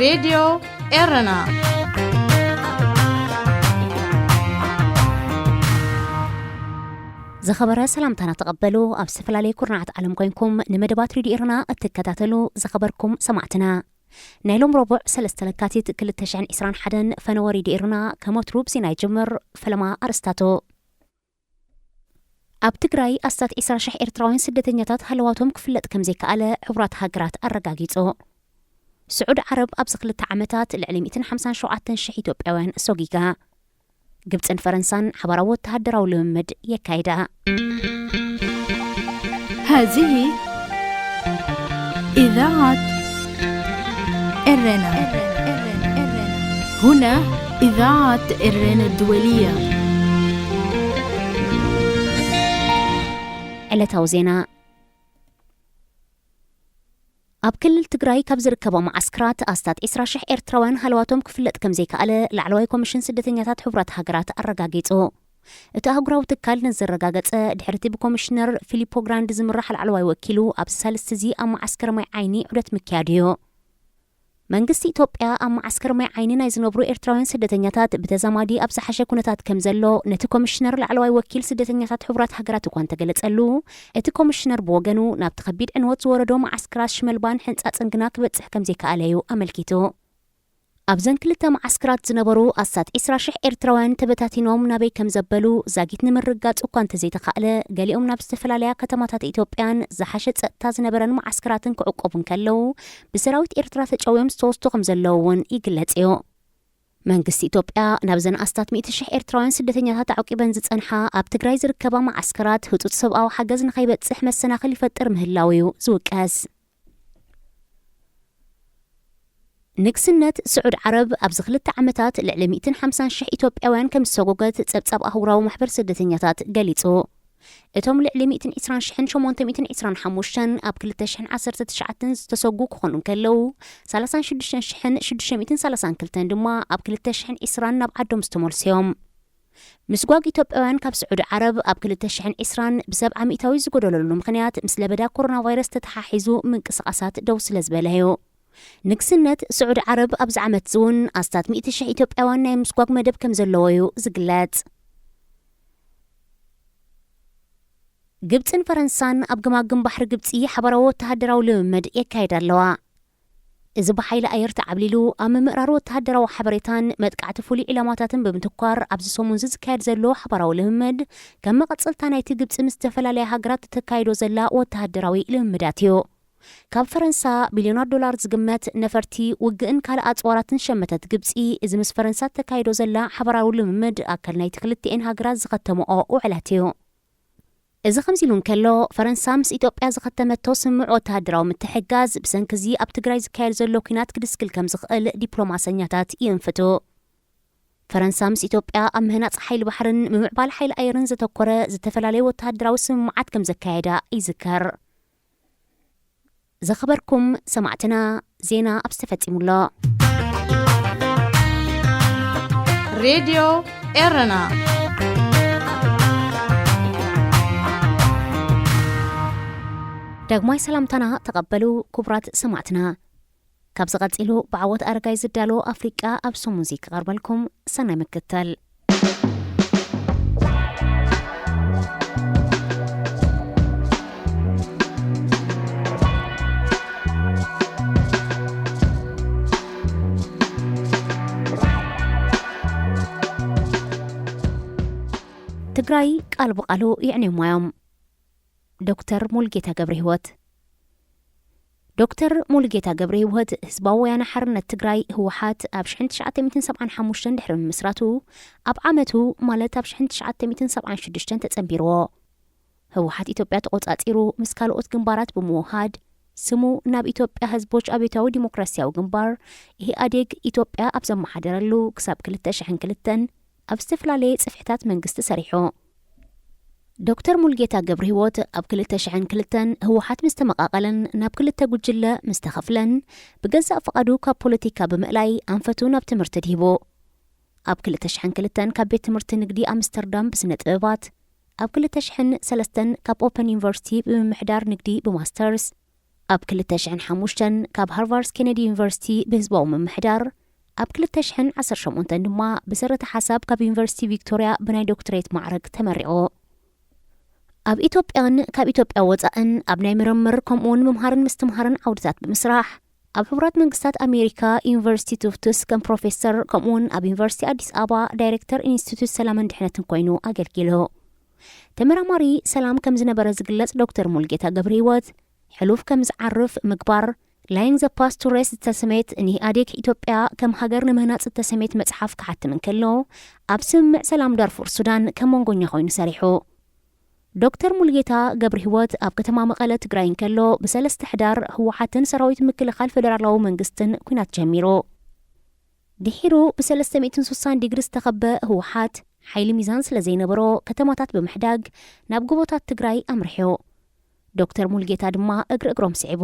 ሬድዮ ኤረና። ዝኸበረ ሰላምታና ተቐበሉ። ኣብ ዝተፈላለየ ኩርናዓት ዓለም ኮይንኩም ንመደባት ሬድዮ ኤረና እትከታተሉ ዝኸበርኩም ሰማዕትና፣ ናይ ሎም ረቡዕ ሰለስተ ለካቲት ክልተ ሽሕን ዕስራን ሓደን ፈነወ ሬድዮ ኤረና ከም ወትሩ ብዜና ይጅምር። ፈለማ ኣርእስታቱ። ኣብ ትግራይ ኣስታት ዕስራ ሽሕ ኤርትራውያን ስደተኛታት ሃለዋቶም ክፍለጥ ከም ዘይከኣለ ሕቡራት ሃገራት ኣረጋጊጹ። ስዑድ ዓረብ ኣብዚ ክልተ ዓመታት ልዕሊ ሚእትን ሓምሳን ሸውዓተን ሽሕ ኢትዮጵያውያን ሰጒጋ። ግብጽን ፈረንሳን ሓባራዊ ወተሃደራዊ ልምምድ የካይዳ። هذه إذاعة إرنا. هنا إذاعة إرنا الدولية. ዕለታዊ ዜና። ኣብ ክልል ትግራይ ካብ ዝርከባ መዓስከራት ኣስታት ዕስራ ሽሕ ኤርትራውያን ሃለዋቶም ክፍለጥ ከም ዘይከኣለ ላዕለዋይ ኮሚሽን ስደተኛታት ሕቡራት ሃገራት ኣረጋጊጹ። እቲ ኣህጉራዊ ትካል ነዚ ዘረጋገጸ ድሕሪ እቲ ብኮሚሽነር ፊሊፖ ግራንዲ ዝምራሕ ላዕለዋይ ወኪሉ ኣብዚ ሳልስቲ እዚ ኣብ መዓስከር ማይ ዓይኒ ዑደት ምክያዱ እዩ። መንግስቲ ኢትዮጵያ ኣብ መዓስከር ማይ ዓይኒ ናይ ዝነብሩ ኤርትራውያን ስደተኛታት ብተዛማዲ ኣብ ዝሓሸ ኩነታት ከም ዘሎ ነቲ ኮሚሽነር ላዕለዋይ ወኪል ስደተኛታት ሕቡራት ሃገራት እኳ እንተገለጸሉ፣ እቲ ኮሚሽነር ብወገኑ ናብቲ ከቢድ ዕንወት ዝወረዶ መዓስከራት ሽመልባን ሕንጻጽን ግና ክበጽሕ ከም ዘይከኣለ እዩ ኣመልኪቱ። ኣብዘን ክልተ መዓስከራት ዝነበሩ ኣስታት ዕስራ ሽሕ ኤርትራውያን ተበታቲኖም ናበይ ከም ዘበሉ ዛጊት ንምርግጋጽ እኳ እንተዘይተኻእለ፣ ገሊኦም ናብ ዝተፈላለያ ከተማታት ኢትዮጵያን ዝሓሸ ጸጥታ ዝነበረን መዓስከራትን ክዕቆቡ እንከለዉ፣ ብሰራዊት ኤርትራ ተጨውዮም ዝተወስዱ ከም ዘለዉ እውን ይግለጽ እዩ። መንግስቲ ኢትዮጵያ ናብዘን ኣስታት ሚእቲ ሽሕ ኤርትራውያን ስደተኛታት ኣዕቂበን ዝጸንሓ ኣብ ትግራይ ዝርከባ መዓስከራት ህጹጽ ሰብኣዊ ሓገዝ ንኸይበጽሕ መሰናኽል ይፈጥር ምህላው እዩ ዝውቀስ። ንግስነት ስዑድ ዓረብ ኣብዚ ክልተ ዓመታት ልዕሊ ሚእትን ሓምሳን ሽሕ ኢትዮጵያውያን ከም ዝሰጎገት ጸብጻብ ኣህጉራዊ ማሕበር ስደተኛታት ገሊጹ። እቶም ልዕሊ ሚእትን ዕስራን ሽሕን ሸሞንተ ሚእትን ዕስራን ሓሙሽተን ኣብ ክልተ ሽሕን ዓሰርተ ትሽዓተን ዝተሰጉ ክኾኑ እንከለዉ፣ ሰላሳን ሽዱሽተን ሽሕን ሽዱሽተ ሚእትን ሰላሳን ክልተን ድማ ኣብ ክልተ ሽሕን ዕስራን ናብ ዓዶም ዝተመልሱ እዮም። ምስጓግ ኢትዮጵያውያን ካብ ስዑዲ ዓረብ ኣብ ክልተ ሽሕን ዕስራን ብሰብዓ ሚእታዊ ዝጎደለሉ ምኽንያት ምስ ለበዳ ኮሮና ቫይረስ ተተሓሒዙ ምንቅስቓሳት ደው ስለ ዝበለ እዩ። ንግስነት ስዑዲ ዓረብ ኣብዚ ዓመት እዚ እውን ኣስታት ሚእቲ ሽሕ ኢትዮጵያውያን ናይ ምስጓግ መደብ ከም ዘለዎ እዩ ዝግለጽ። ግብጽን ፈረንሳን ኣብ ገማግም ባሕሪ ግብጺ ሓባራዊ ወተሃደራዊ ልምምድ የካይዳ ኣለዋ። እዚ ብሓይሊ ኣየር ተዓብሊሉ ኣብ ምምእራር ወተሃደራዊ ሓበሬታን መጥቃዕቲ ፍሉይ ዒላማታትን ብምትኳር ኣብዚ ሰሙን እዚ ዝካየድ ዘሎ ሓባራዊ ልምምድ ከም መቐጸልታ ናይቲ ግብጺ ምስ ዝተፈላለያ ሃገራት እተካይዶ ዘላ ወተሃደራዊ ልምምዳት እዩ። ካብ ፈረንሳ ቢልዮናት ዶላር ዝግመት ነፈርቲ፣ ውግእን ካልእ ኣጽዋራትን ዝሸመተት ግብጺ፣ እዚ ምስ ፈረንሳ እተካይዶ ዘላ ሓባራዊ ልምምድ ኣካል ናይቲ ክልቲኤን ሃገራት ዝኸተመኦ ውዕላት እዩ። እዚ ከምዚ ኢሉ እንከሎ፣ ፈረንሳ ምስ ኢትዮጵያ ዝኸተመቶ ስምምዕ ወተሃደራዊ ምትሕግጋዝ ብሰንኪ እዚ ኣብ ትግራይ ዝካየድ ዘሎ ኲናት ክድስክል ከም ዝኽእል ዲፕሎማሰኛታት ይእንፍቱ። ፈረንሳ ምስ ኢትዮጵያ ኣብ ምህናጽ ሓይሊ ባሕርን ምምዕባል ሓይሊ ኣየርን ዘተኮረ ዝተፈላለየ ወተሃደራዊ ስምምዓት ከም ዘካየዳ ይዝከር። ዝኸበርኩም ሰማዕትና፣ ዜና ኣብዚ ተፈጺሙ ኣሎ። ሬድዮ ኤረና። ዳግማይ ሰላምታና ተቐበሉ ክቡራት ሰማዕትና። ካብዚ ቀጺሉ ብዓወት ኣረጋይ ዝዳሎ ኣፍሪቃ ኣብ ሰሙን እዚ ክቐርበልኩም። ሰናይ ምክትታል። ትግራይ ቃል ብቓሉ የዕንዮማ እዮም። ዶክተር ሙሉጌታ ገብረሂወት። ዶክተር ሙሉጌታ ገብረሂወት ህዝባዊ ወያነ ሓርነት ትግራይ፣ ህወሓት፣ ኣብ ሽሕን ትሽዓተ ሚእትን ሰብዓን ሓሙሽተን ድሕሪ ምምስራቱ፣ ኣብ ዓመቱ፣ ማለት ኣብ ሽሕን ትሽዓተ ሚእትን ሰብዓን ሽዱሽተን ተጸንቢርዎ። ህወሓት ኢትዮጵያ ተቖጻጺሩ ምስ ካልኦት ግንባራት ብምውሃድ፣ ስሙ ናብ ኢትዮጵያ ህዝቦች ኣብዮታዊ ዲሞክራሲያዊ ግንባር፣ ኢህኣዴግ፣ ኢትዮጵያ ኣብ ዘመሓደረሉ ክሳብ ክልተ ሽሕን ክልተን ኣብ ዝተፈላለየ ጽፍሕታት መንግስቲ ሰሪሑ። ዶክተር ሙሉጌታ ገብረሂወት ኣብ ክልተ ሽሕን ክልተን ህወሓት ምስ ተመቓቐለን ናብ ክልተ ጉጅለ ምስ ተኸፍለን፣ ብገዛእ ፍቓዱ ካብ ፖለቲካ ብምእላይ ኣንፈቱ ናብ ትምህርቲ ድሂቡ። ኣብ ክልተ ሽሕን ክልተን ካብ ቤት ትምህርቲ ንግዲ ኣምስተርዳም ብስነ ጥበባት፣ ኣብ ክልተ ሽሕን ሰለስተን ካብ ኦፐን ዩኒቨርሲቲ ብምምሕዳር ንግዲ ብማስተርስ፣ ኣብ ክልተ ሽሕን ሓሙሽተን ካብ ሃርቫርድ ኬነዲ ዩኒቨርሲቲ ብህዝባዊ ምምሕዳር፣ ኣብ ክልተ ሽሕን ዓሰርተ ሸሞንተን ድማ ብሰረተ ሓሳብ ካብ ዩኒቨርሲቲ ቪክቶርያ ብናይ ዶክትሬት ማዕረግ ተመሪቑ። ኣብ ኢትዮጵያን ካብ ኢትዮጵያ ወጻእን ኣብ ናይ ምርምር ከምኡውን ምምሃርን ምስትምሃርን ዓውድታት ብምስራሕ፣ ኣብ ሕቡራት መንግስታት ኣሜሪካ ዩኒቨርሲቲ ቱፍትስ ከም ፕሮፌሰር ከምኡውን ኣብ ዩኒቨርሲቲ ኣዲስ ኣበባ ዳይሬክተር ኢንስቲትዩት ሰላምን ድሕነትን ኮይኑ ኣገልጊሉ። ተመራማሪ ሰላም ከም ዝነበረ ዝግለጽ ዶክተር ሙልጌታ ገብረ ህይወት፣ ሕሉፍ ከም ዝዓርፍ ምግባር፣ ላይንግ ዘ ፓስ ቱ ሬስት ዝተሰመየት ንኢህኣዴግ ኢትዮጵያ ከም ሃገር ንምህናጽ ዝተሰመየት መጽሓፍ ክሓትም እንከሎ፣ ኣብ ስምምዕ ሰላም ዳርፉር ሱዳን ከም መንጎኛ ኮይኑ ሰሪሑ። ዶክተር ሙልጌታ ገብረ ህይወት ኣብ ከተማ መቐለ ትግራይ እንከሎ፣ ብሰለስተ ሕዳር ህወሓትን ሰራዊት ምክልኻል ፈደራላዊ መንግስትን ኲናት ጀሚሩ። ድሒሩ ብሰለስተ ሚእትን ስሳን ዲግሪ ዝተኸበ ህወሓት፣ ሓይሊ ሚዛን ስለ ዘይነበሮ፣ ከተማታት ብምሕዳግ ናብ ጎቦታት ትግራይ ኣምሪሑ። ዶክተር ሙልጌታ ድማ እግሪ እግሮም ስዒቡ።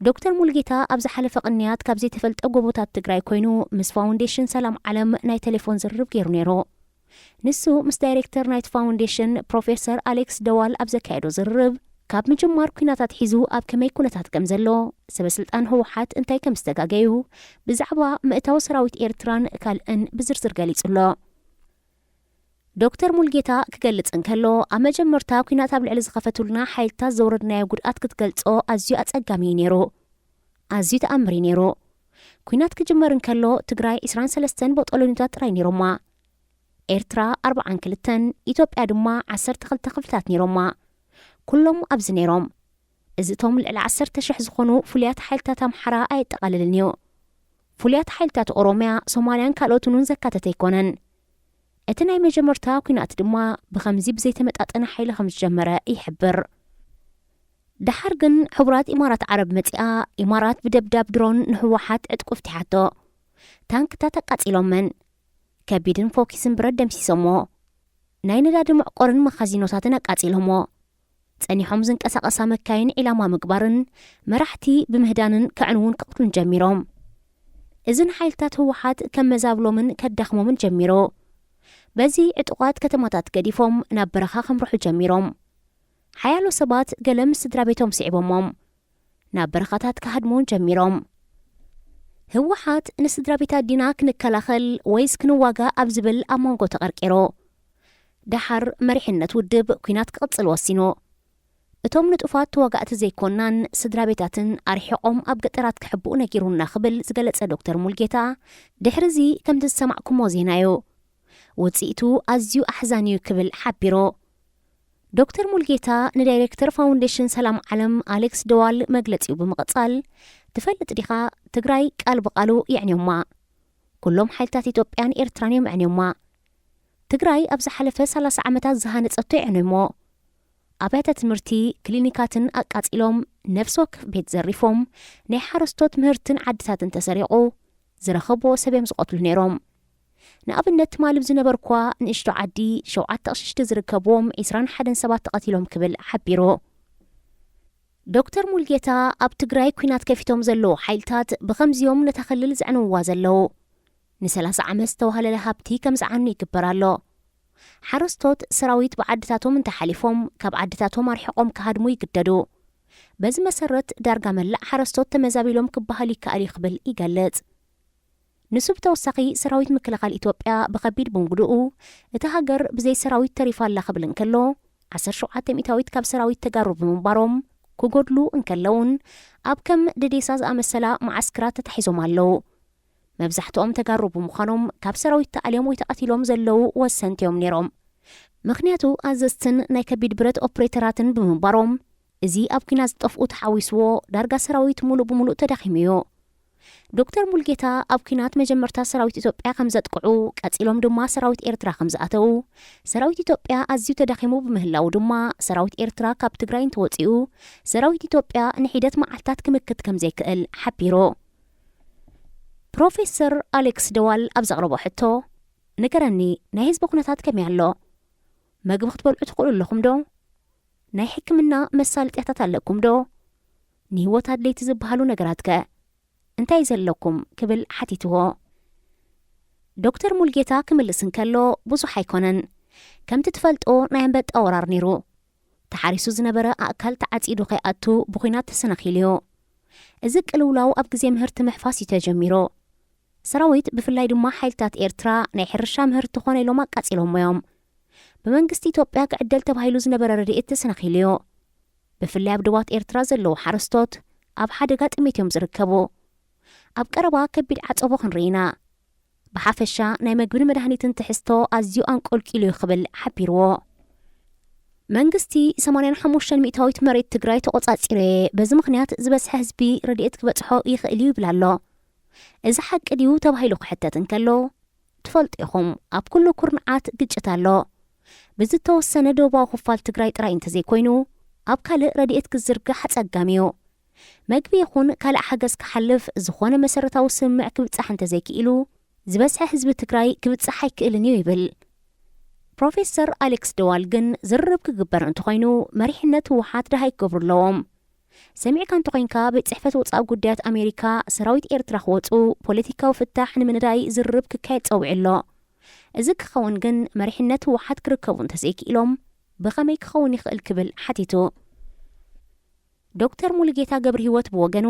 ዶክተር ሙልጌታ ኣብ ዝሓለፈ ቅንያት ካብ ዘይተፈልጠ ጎቦታት ትግራይ ኮይኑ ምስ ፋውንዴሽን ሰላም ዓለም ናይ ቴሌፎን ዝርርብ ገይሩ ነይሩ። ንሱ ምስ ዳይሬክተር ናይቲ ፋውንዴሽን ፕሮፌሰር ኣሌክስ ደዋል ኣብ ዘካየዶ ዝርርብ፣ ካብ ምጅማር ኲናት ኣትሒዙ ኣብ ከመይ ኩነታት ከም ዘሎ፣ ሰበ ስልጣን ህወሓት እንታይ ከም ዝተጋገዩ፣ ብዛዕባ ምእታው ሰራዊት ኤርትራን ካልእን ብዝርዝር ገሊጹ ኣሎ። ዶክተር ሙልጌታ ክገልጽ እንከሎ፣ ኣብ መጀመርታ ኲናት ኣብ ልዕሊ ዝኸፈቱልና ሓይልታት ዘውረድናዮ ጉድኣት ክትገልጾ ኣዝዩ ኣጸጋሚ እዩ ነይሩ። ኣዝዩ ተኣምር እዩ ነይሩ። ኲናት ክጅመር እንከሎ፣ ትግራይ ዕስራን ሰለስተን ቦጦሎኒታት ጥራይ ነይሮማ። ኤርትራ ኣርባዓን ክልተን፣ ኢትዮጵያ ድማ ዓሰርተ ክልተ ክፍልታት ነይሮማ። ኩሎም ኣብዚ ነይሮም። እዚ እቶም ልዕሊ ዓሰርተ ሽሕ ዝኾኑ ፍሉያት ሓይልታት ኣምሓራ ኣየጠቓልልን እዩ። ፍሉያት ሓይልታት ኦሮምያ፣ ሶማልያን ካልኦትን እውን ዘካተተ ኣይኮነን። እቲ ናይ መጀመርታ ኲናት ድማ ብኸምዚ ብዘይተመጣጠነ ሓይሊ ከም ዝጀመረ ይሕብር። ደሓር ግን ሕቡራት ኢማራት ዓረብ መጺኣ፣ ኢማራት ብደብዳብ ድሮን ንህወሓት ዕጥቁ ፍቲሓቶ። ታንክታት ኣቃጺሎመን። ከቢድን ፎኪስን ብረት ደምሲሶሞ። ናይ ነዳዲ መዕቆርን መኻዚኖታትን ኣቃጺሎሞ። ጸኒሖም ዝንቀሳቐሳ መካይን ዒላማ ምግባርን መራሕቲ ብምህዳንን ከዕንዉን ክቕትሉን ጀሚሮም። እዚ ንሓይልታት ህወሓት ከም መዛብሎምን ከዳኽሞምን ጀሚሩ። በዚ ዕጡቓት ከተማታት ገዲፎም ናብ በረኻ ከምርሑ ጀሚሮም። ሓያሎ ሰባት ገለ ምስ ስድራ ቤቶም ስዒቦሞም ናብ በረኻታት ክሃድሙን ጀሚሮም። ህወሓት ንስድራ ቤት ኣዲና ክንከላኸል ወይስ ክንዋጋእ ኣብ ዝብል ኣብ መንጎ ተቐርቂሩ። ደሓር መሪሕነት ውድብ ኲናት ክቕጽል ወሲኑ። እቶም ንጡፋት ተዋጋእቲ ዘይኮናን ስድራ ቤታትን ኣርሒቖም ኣብ ገጠራት ክሕብኡ ነጊሩና ክብል ዝገለጸ ዶክተር ሙልጌታ፣ ድሕሪ እዚ ከምቲ ዝሰማዕኩሞ ዜና እዩ። ውጽኢቱ ኣዝዩ ኣሕዛኒ እዩ ክብል ሓቢሩ። ዶክተር ሙልጌታ ንዳይሬክተር ፋውንዴሽን ሰላም ዓለም ኣሌክስ ደዋል መግለጺኡ ብምቕጻል፣ "ትፈልጥ ዲኻ፣ ትግራይ ቃል ብቓሉ የዕንዮማ። ኩሎም ሓይልታት ኢትዮጵያን ኤርትራን እዮም ኣዕንዮማ። ትግራይ ኣብ ዝሓለፈ ሰላሳ ዓመታት ዝሃነጸቶ የዕንዮሞ። ኣብያተ ትምህርቲ፣ ክሊኒካትን ኣቃጺሎም፣ ነፍሲ ወከፍ ቤት ዘሪፎም፣ ናይ ሓረስቶት ምህርትን ዓድታትን ተሰሪቑ፣ ዝረኸብዎ ሰብ እዮም ዝቐትሉ ነይሮም። ንኣብነት ትማሊ ዝነበርኳ ንእሽቶ ዓዲ ሸውዓተ ኣቕሽሽቲ ዝርከብዎም ዕስራን ሓደን ሰባት ተቐቲሎም" ክብል ሓቢሩ። ዶክተር ሙልጌታ፣ ኣብ ትግራይ ኲናት ከፊቶም ዘለዉ ሓይልታት ብኸምዚዮም ነታ ክልል ዘዕንውዋ ዘለዉ። ንሰላሳ ዓመት ዝተዋህለለ ሃብቲ ከም ዝዓኑ ይግበር ኣሎ። ሓረስቶት ሰራዊት ብዓድታቶም እንተሓሊፎም ካብ ዓድታቶም ኣርሒቖም ክሃድሙ ይግደዱ። በዚ መሰረት ዳርጋ መላእ ሓረስቶት ተመዛቢሎም ክበሃል ይከኣል እዩ ክብል ይገልጽ። ንሱ ብተወሳኺ ሰራዊት ምክልኻል ኢትዮጵያ ብኸቢድ ብምጉድኡ እታ ሃገር ብዘይ ሰራዊት ተሪፋ ኣላ ክብል እንከሎ፣ ዓሰርተ ሸውዓተ ሚእታዊት ካብ ሰራዊት ተጋሩ ብምንባሮም ክጎድሉ እንከለውን ኣብ ከም ደዴሳ ዝኣመሰላ መዓስክራት ተታሒዞም ኣለዉ። መብዛሕትኦም ተጋሩ ብምዃኖም ካብ ሰራዊት ተኣልዮም ወይ ተቐቲሎም ዘለዉ ወሰንቲ እዮም ነይሮም። ምኽንያቱ ኣዘዝትን ናይ ከቢድ ብረት ኦፕሬተራትን ብምንባሮም እዚ ኣብ ኲናት ዝጠፍኡ ተሓዊስዎ ዳርጋ ሰራዊት ሙሉእ ብምሉእ ተዳኺሙ እዩ። ዶክተር ሙልጌታ ኣብ ኲናት መጀመርታ ሰራዊት ኢትዮጵያ ከም ዘጥቅዑ፣ ቀጺሎም ድማ ሰራዊት ኤርትራ ከም ዝኣተዉ፣ ሰራዊት ኢትዮጵያ ኣዝዩ ተዳኺሙ ብምህላዉ ድማ ሰራዊት ኤርትራ ካብ ትግራይ እንተወጺኡ ሰራዊት ኢትዮጵያ ንሒደት መዓልታት ክምክት ከም ዘይክእል ሓቢሩ። ፕሮፌሰር ኣሌክስ ደዋል ኣብ ዘቕረቦ ሕቶ፣ "ንገረኒ፣ ናይ ህዝቢ ኩነታት ከመይ ኣሎ? መግቢ ክትበልዑ ትኽእሉ ኣለኹም ዶ? ናይ ሕክምና መሳለጥያታት ኣለኩም ዶ? ንህይወት ኣድለይቲ ዝበሃሉ ነገራት ከ እንታይ ዘለኩም?" ክብል ሓቲትዎ። ዶክተር ሙልጌታ ክምልስ እንከሎ ብዙሕ ኣይኮነን። "ከምቲ ትፈልጦ ናይ ኣንበጣ ወራር ነይሩ። እታ ተሓሪሱ ዝነበረ ኣእካል ተዓጺዱ ከይኣቱ ብኹናት ተሰናኺሉ እዩ። እዚ ቅልውላው ኣብ ግዜ ምህርቲ ምሕፋስ እዩ ተጀሚሩ። ሰራዊት፣ ብፍላይ ድማ ሓይልታት ኤርትራ፣ ናይ ሕርሻ ምህርቲ ኮነ ኢሎም ኣቃጺሎሞ እዮም። ብመንግስቲ ኢትዮጵያ ክዕደል ተባሂሉ ዝነበረ ረድኤት ተሰናኺሉ እዩ። ብፍላይ ኣብ ዶባት ኤርትራ ዘለዉ ሓረስቶት ኣብ ሓደጋ ጥሜት እዮም ዝርከቡ። ኣብ ቀረባ ከቢድ ዓጸቦ ክንርኢ ኢና። ብሓፈሻ ናይ መግብን መድሃኒትን ትሕዝቶ ኣዝዩ ኣንቆልቂሉ እዩ ክብል ሓቢርዎ። መንግስቲ ሰማንያን ሓሙሽተን ሚእታዊት መሬት ትግራይ ተቖጻጺረ፣ በዚ ምኽንያት ዝበዝሐ ህዝቢ ረድኤት ክበጽሖ ይኽእል እዩ ይብል ኣሎ። እዚ ሓቂ ድዩ ተባሂሉ ክሕተት እንከሎ፣ ትፈልጡ ኢኹም፣ ኣብ ኩሉ ኩርንዓት ግጭት ኣሎ። ብዝተወሰነ ደቡባዊ ክፋል ትግራይ ጥራይ እንተዘይኮይኑ፣ ኣብ ካልእ ረድኤት ክዝርጋሕ ኣጸጋሚ እዩ። መግቢ ይኹን ካልእ ሓገዝ ክሓልፍ ዝኾነ መሰረታዊ ስምምዕ ክብጻሕ እንተዘይክኢሉ፣ ዝበዝሐ ህዝቢ ትግራይ ክብጻሕ ኣይክእልን እዩ ይብል። ፕሮፌሰር ኣሌክስ ደዋል ግን ዝርርብ ክግበር እንተኾይኑ መሪሕነት ህወሓት ደሃይ ክገብሩ ኣለዎም። ሰሚዕካ እንተኾይንካ ቤት ጽሕፈት ወጻኢ ጉዳያት ኣሜሪካ ሰራዊት ኤርትራ ክወጹ ፖለቲካዊ ፍታሕ ንምንዳይ ዝርርብ ክካየድ ጸዊዑ ኣሎ። እዚ ክኸውን ግን መሪሕነት ህወሓት ክርከቡ እንተዘይክኢሎም ብኸመይ ክኸውን ይኽእል ክብል ሓቲቱ። ዶክተር ሙሉጌታ ገብረህይወት ብወገኑ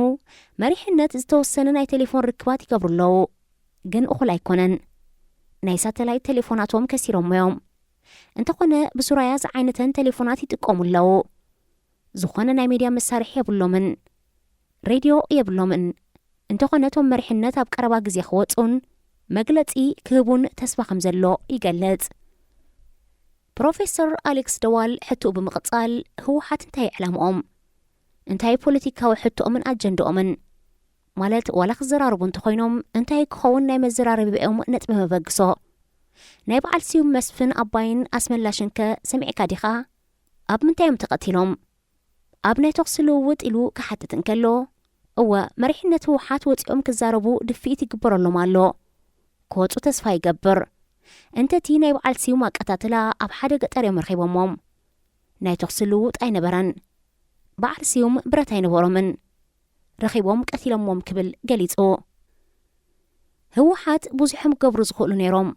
መሪሕነት ዝተወሰነ ናይ ቴሌፎን ርክባት ይገብሩ ኣለዉ፣ ግን እኹል ኣይኮነን። ናይ ሳተላይት ቴሌፎናቶም ከሲሮሞ እዮም። እንተኾነ ብሱራያ ዝዓይነተን ቴሌፎናት ይጥቀሙ ኣለዉ። ዝኾነ ናይ ሜድያ መሳርሒ የብሎምን። ሬድዮ የብሎምን። እንተኾነ እቶም መሪሕነት ኣብ ቀረባ ግዜ ክወጹን መግለጺ ክህቡን ተስፋ ከም ዘሎ ይገልጽ። ፕሮፌሰር ኣሌክስ ደዋል ሕቶኡ ብምቕጻል ህወሓት እንታይ ዕላምኦም? እንታይ ፖለቲካዊ ሕቶኦምን ኣጀንዳኦምን? ማለት ዋላ ክዘራረቡ እንተኾይኖም እንታይ ክኸውን ናይ መዘራረቢኦም ነጥቢ መበግሶ? ናይ በዓል ስዩም መስፍን ኣባይን ኣስመላሽን ከ ሰሚዕካ ዲኻ? ኣብ ምንታይ እዮም ተቐቲሎም? ኣብ ናይ ተኹሲ ልውውጥ ኢሉ ክሓትት እንከሎ፣ እወ፣ መሪሕነት ህወሓት ወጺኦም ክዛረቡ ድፍኢት ይግበረሎም ኣሎ። ክወጹ ተስፋ ይገብር። እንተቲ ናይ በዓል ስዩም ኣቀታትላ ኣብ ሓደ ገጠር እዮም ረኺቦሞም። ናይ ተኹሲ ልውውጥ ኣይነበረን። በዓል ስዩም ብረት ኣይነበሮምን። ረኺቦም ቀቲሎሞም ክብል ገሊጹ። ህወሓት ብዙሕ እዮም ክገብሩ ዝኽእሉ ነይሮም።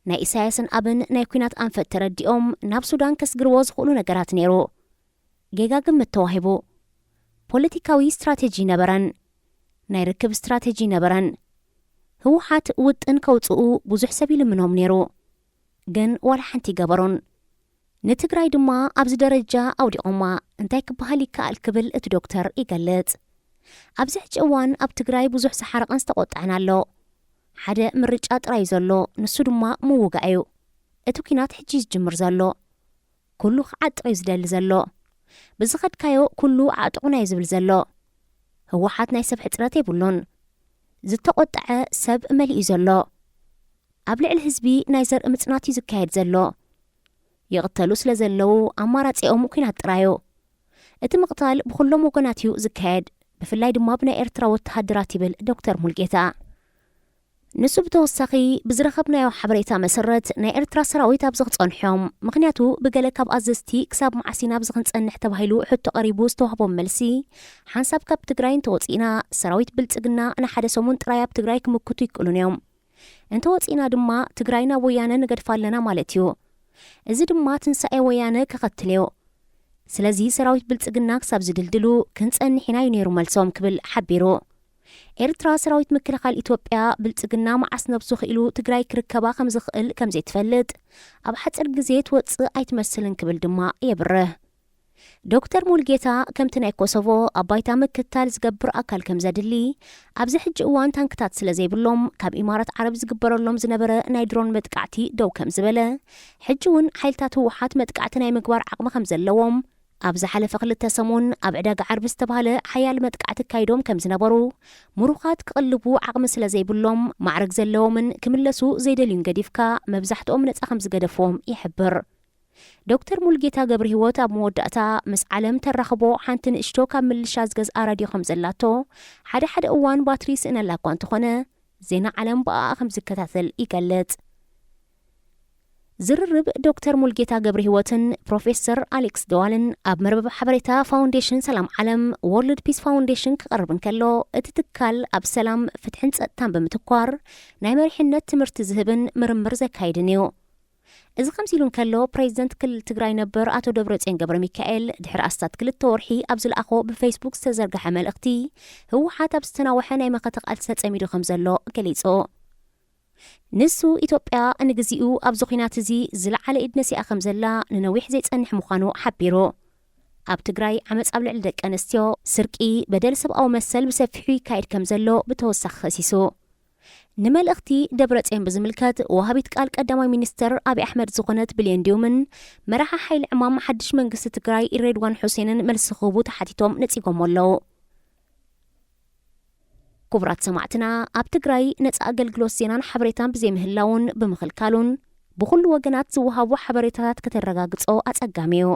ናይ ኢሳያስን ኣብን ናይ ኲናት ኣንፈት ተረዲኦም ናብ ሱዳን ከስግርዎ ዝኽእሉ ነገራት ነይሩ። ጌጋ ግምት ተዋሂቡ። ፖለቲካዊ ስትራቴጂ ነበረን። ናይ ርክብ ስትራቴጂ ነበረን። ህወሓት ውጥን ከውጽኡ ብዙሕ ሰብ ይልምኖም ነይሩ። ግን ዋላ ሓንቲ ይገበሩን። ንትግራይ ድማ ኣብዚ ደረጃ ኣውዲቖማ እንታይ ክበሃል ይከኣል ክብል እቲ ዶክተር ይገልጽ። ኣብዚ ሕጂ እዋን ኣብ ትግራይ ብዙሕ ዝሓረቐን ዝተቖጥዐን ኣሎ። ሓደ ምርጫ ጥራይ እዩ ዘሎ፣ ንሱ ድማ ምውጋእ እዩ። እቲ ኲናት ሕጂ እዩ ዝጅምር ዘሎ። ኩሉ ክዓጥቕ እዩ ዝደሊ ዘሎ። ብዝኸድካዮ ኩሉ ኣዕጥቑና እዩ ዝብል ዘሎ። ህወሓት ናይ ሰብ ሕጽረት የብሉን። ዝተቖጥዐ ሰብ መሊኡ ዘሎ። ኣብ ልዕሊ ህዝቢ ናይ ዘርኢ ምጽናት እዩ ዝካየድ ዘሎ። ይቕተሉ ስለ ዘለዉ ኣማራጺኦም ኲናት ጥራዩ። እቲ ምቕታል ብኹሎም ወገናት እዩ ዝካየድ፣ ብፍላይ ድማ ብናይ ኤርትራ ወተሃደራት ይብል ዶክተር ሙልጌታ። ንሱ ብተወሳኺ ብዝረኸብናዮ ሓበሬታ መሰረት ናይ ኤርትራ ሰራዊት ኣብዚ ክጸንሑ እዮም። ምኽንያቱ ብገለ ካብ ኣዘዝቲ ክሳብ መዓስ ኢና ኣብዚ ክንጸንሕ ተባሂሉ ሕቶ ቀሪቡ ዝተዋህቦም መልሲ፣ ሓንሳብ ካብ ትግራይ እንተወጺእና ሰራዊት ብልጽግና ንሓደ ሰሙን ጥራይ ኣብ ትግራይ ክምክቱ ይክእሉን እዮም። እንተወጺእና ድማ ትግራይ ናብ ወያነ ንገድፋ ኣለና ማለት እዩ። እዚ ድማ ትንሳኤ ወያነ ከኸትል እዩ። ስለዚ ሰራዊት ብልጽግና ክሳብ ዝድልድሉ ክንጸንሕ ኢና እዩ ነይሩ መልሶም ክብል ሓቢሩ። ኤርትራ ሰራዊት ምክልኻል ኢትዮጵያ ብልጽግና መዓስ ነብሱ ክኢሉ ትግራይ ክርከባ ከም ዝኽእል ከም ዘይትፈልጥ፣ ኣብ ሓጺር ግዜ ትወጽእ ኣይትመስልን ክብል ድማ የብርህ። ዶክተር ሙልጌታ ከምቲ ናይ ኮሶቮ ኣብ ባይታ ምክትታል ዝገብር ኣካል ከም ዘድሊ፣ ኣብዚ ሕጂ እዋን ታንክታት ስለ ዘይብሎም ካብ ኢማራት ዓረብ ዝግበረሎም ዝነበረ ናይ ድሮን መጥቃዕቲ ደው ከም ዝበለ፣ ሕጂ እውን ሓይልታት ህወሓት መጥቃዕቲ ናይ ምግባር ዓቕሚ ከም ዘለዎም፣ ኣብ ዝሓለፈ ክልተ ሰሙን ኣብ ዕዳጋ ዓርቢ ዝተባህለ ሓያል መጥቃዕቲ ኣካይዶም ከም ዝነበሩ፣ ምሩኻት ክቕልቡ ዓቕሚ ስለ ዘይብሎም ማዕረግ ዘለዎምን ክምለሱ ዘይደልዩን ገዲፍካ መብዛሕትኦም ነጻ ከም ዝገደፍዎም ይሕብር። ዶክተር ሙልጌታ ገብረህይወት ኣብ መወዳእታ ምስ ዓለም ተራኽቦ ሓንቲ ንእሽቶ ካብ ምልሻ ዝገዝኣ ራድዮ ከም ዘላቶ፣ ሓደ ሓደ እዋን ባትሪ ይስእነላ እኳ እንተኾነ፣ ዜና ዓለም ብኣኣ ከም ዝከታተል ይገልጽ። ዝርርብ ዶክተር ሙልጌታ ገብረህይወትን ፕሮፌሰር ኣሌክስ ደዋልን ኣብ መርበብ ሓበሬታ ፋውንዴሽን ሰላም ዓለም፣ ወርልድ ፒስ ፋውንዴሽን፣ ክቐርብ እንከሎ፣ እቲ ትካል ኣብ ሰላም፣ ፍትሕን ጸጥታን ብምትኳር ናይ መሪሕነት ትምህርቲ ዝህብን ምርምር ዘካይድን እዩ። እዚ ከምዚ ኢሉ እንከሎ፣ ፕሬዚደንት ክልል ትግራይ ነበር ኣቶ ደብረጽዮን ገብረ ሚካኤል ድሕሪ ኣስታት ክልተ ወርሒ ኣብ ዝለኣኾ ብፌስቡክ ዝተዘርግሐ መልእኽቲ፣ ህወሓት ኣብ ዝተናወሐ ናይ መኸተ ቃልሲ ተጸሚዱ ከም ዘሎ ገሊጹ። ንሱ፣ ኢትዮጵያ ንግዚኡ ኣብዚ ኲናት እዚ ዝለዓለ ኢድ ነሲኣ ከም ዘላ፣ ንነዊሕ ዘይጸንሕ ምዃኑ ሓቢሩ። ኣብ ትግራይ ዓመጽ ኣብ ልዕሊ ደቂ ኣንስትዮ፣ ስርቂ፣ በደል ሰብኣዊ መሰል ብሰፊሑ ይካየድ ከም ዘሎ ብተወሳኺ ከሲሱ። ንመልእኽቲ ደብረጽዮን ብዝምልከት፣ ወሃቢት ቃል ቀዳማይ ሚኒስተር ኣብይ ኣሕመድ ዝኾነት ብልዮን ድዩምን መራሒ ሓይሊ ዕማም ሓድሽ መንግስቲ ትግራይ ሬድዋን ሑሴንን መልሲ ክህቡ ተሓቲቶም ነጺጎም ኣለዉ። ክቡራት ሰማዕትና፣ ኣብ ትግራይ ነጻ ኣገልግሎት ዜናን ሓበሬታን ብዘይምህላውን ብምኽልካሉን፣ ብኹሉ ወገናት ዝወሃቡ ሓበሬታታት ከተረጋግጾ ኣጸጋሚ እዩ።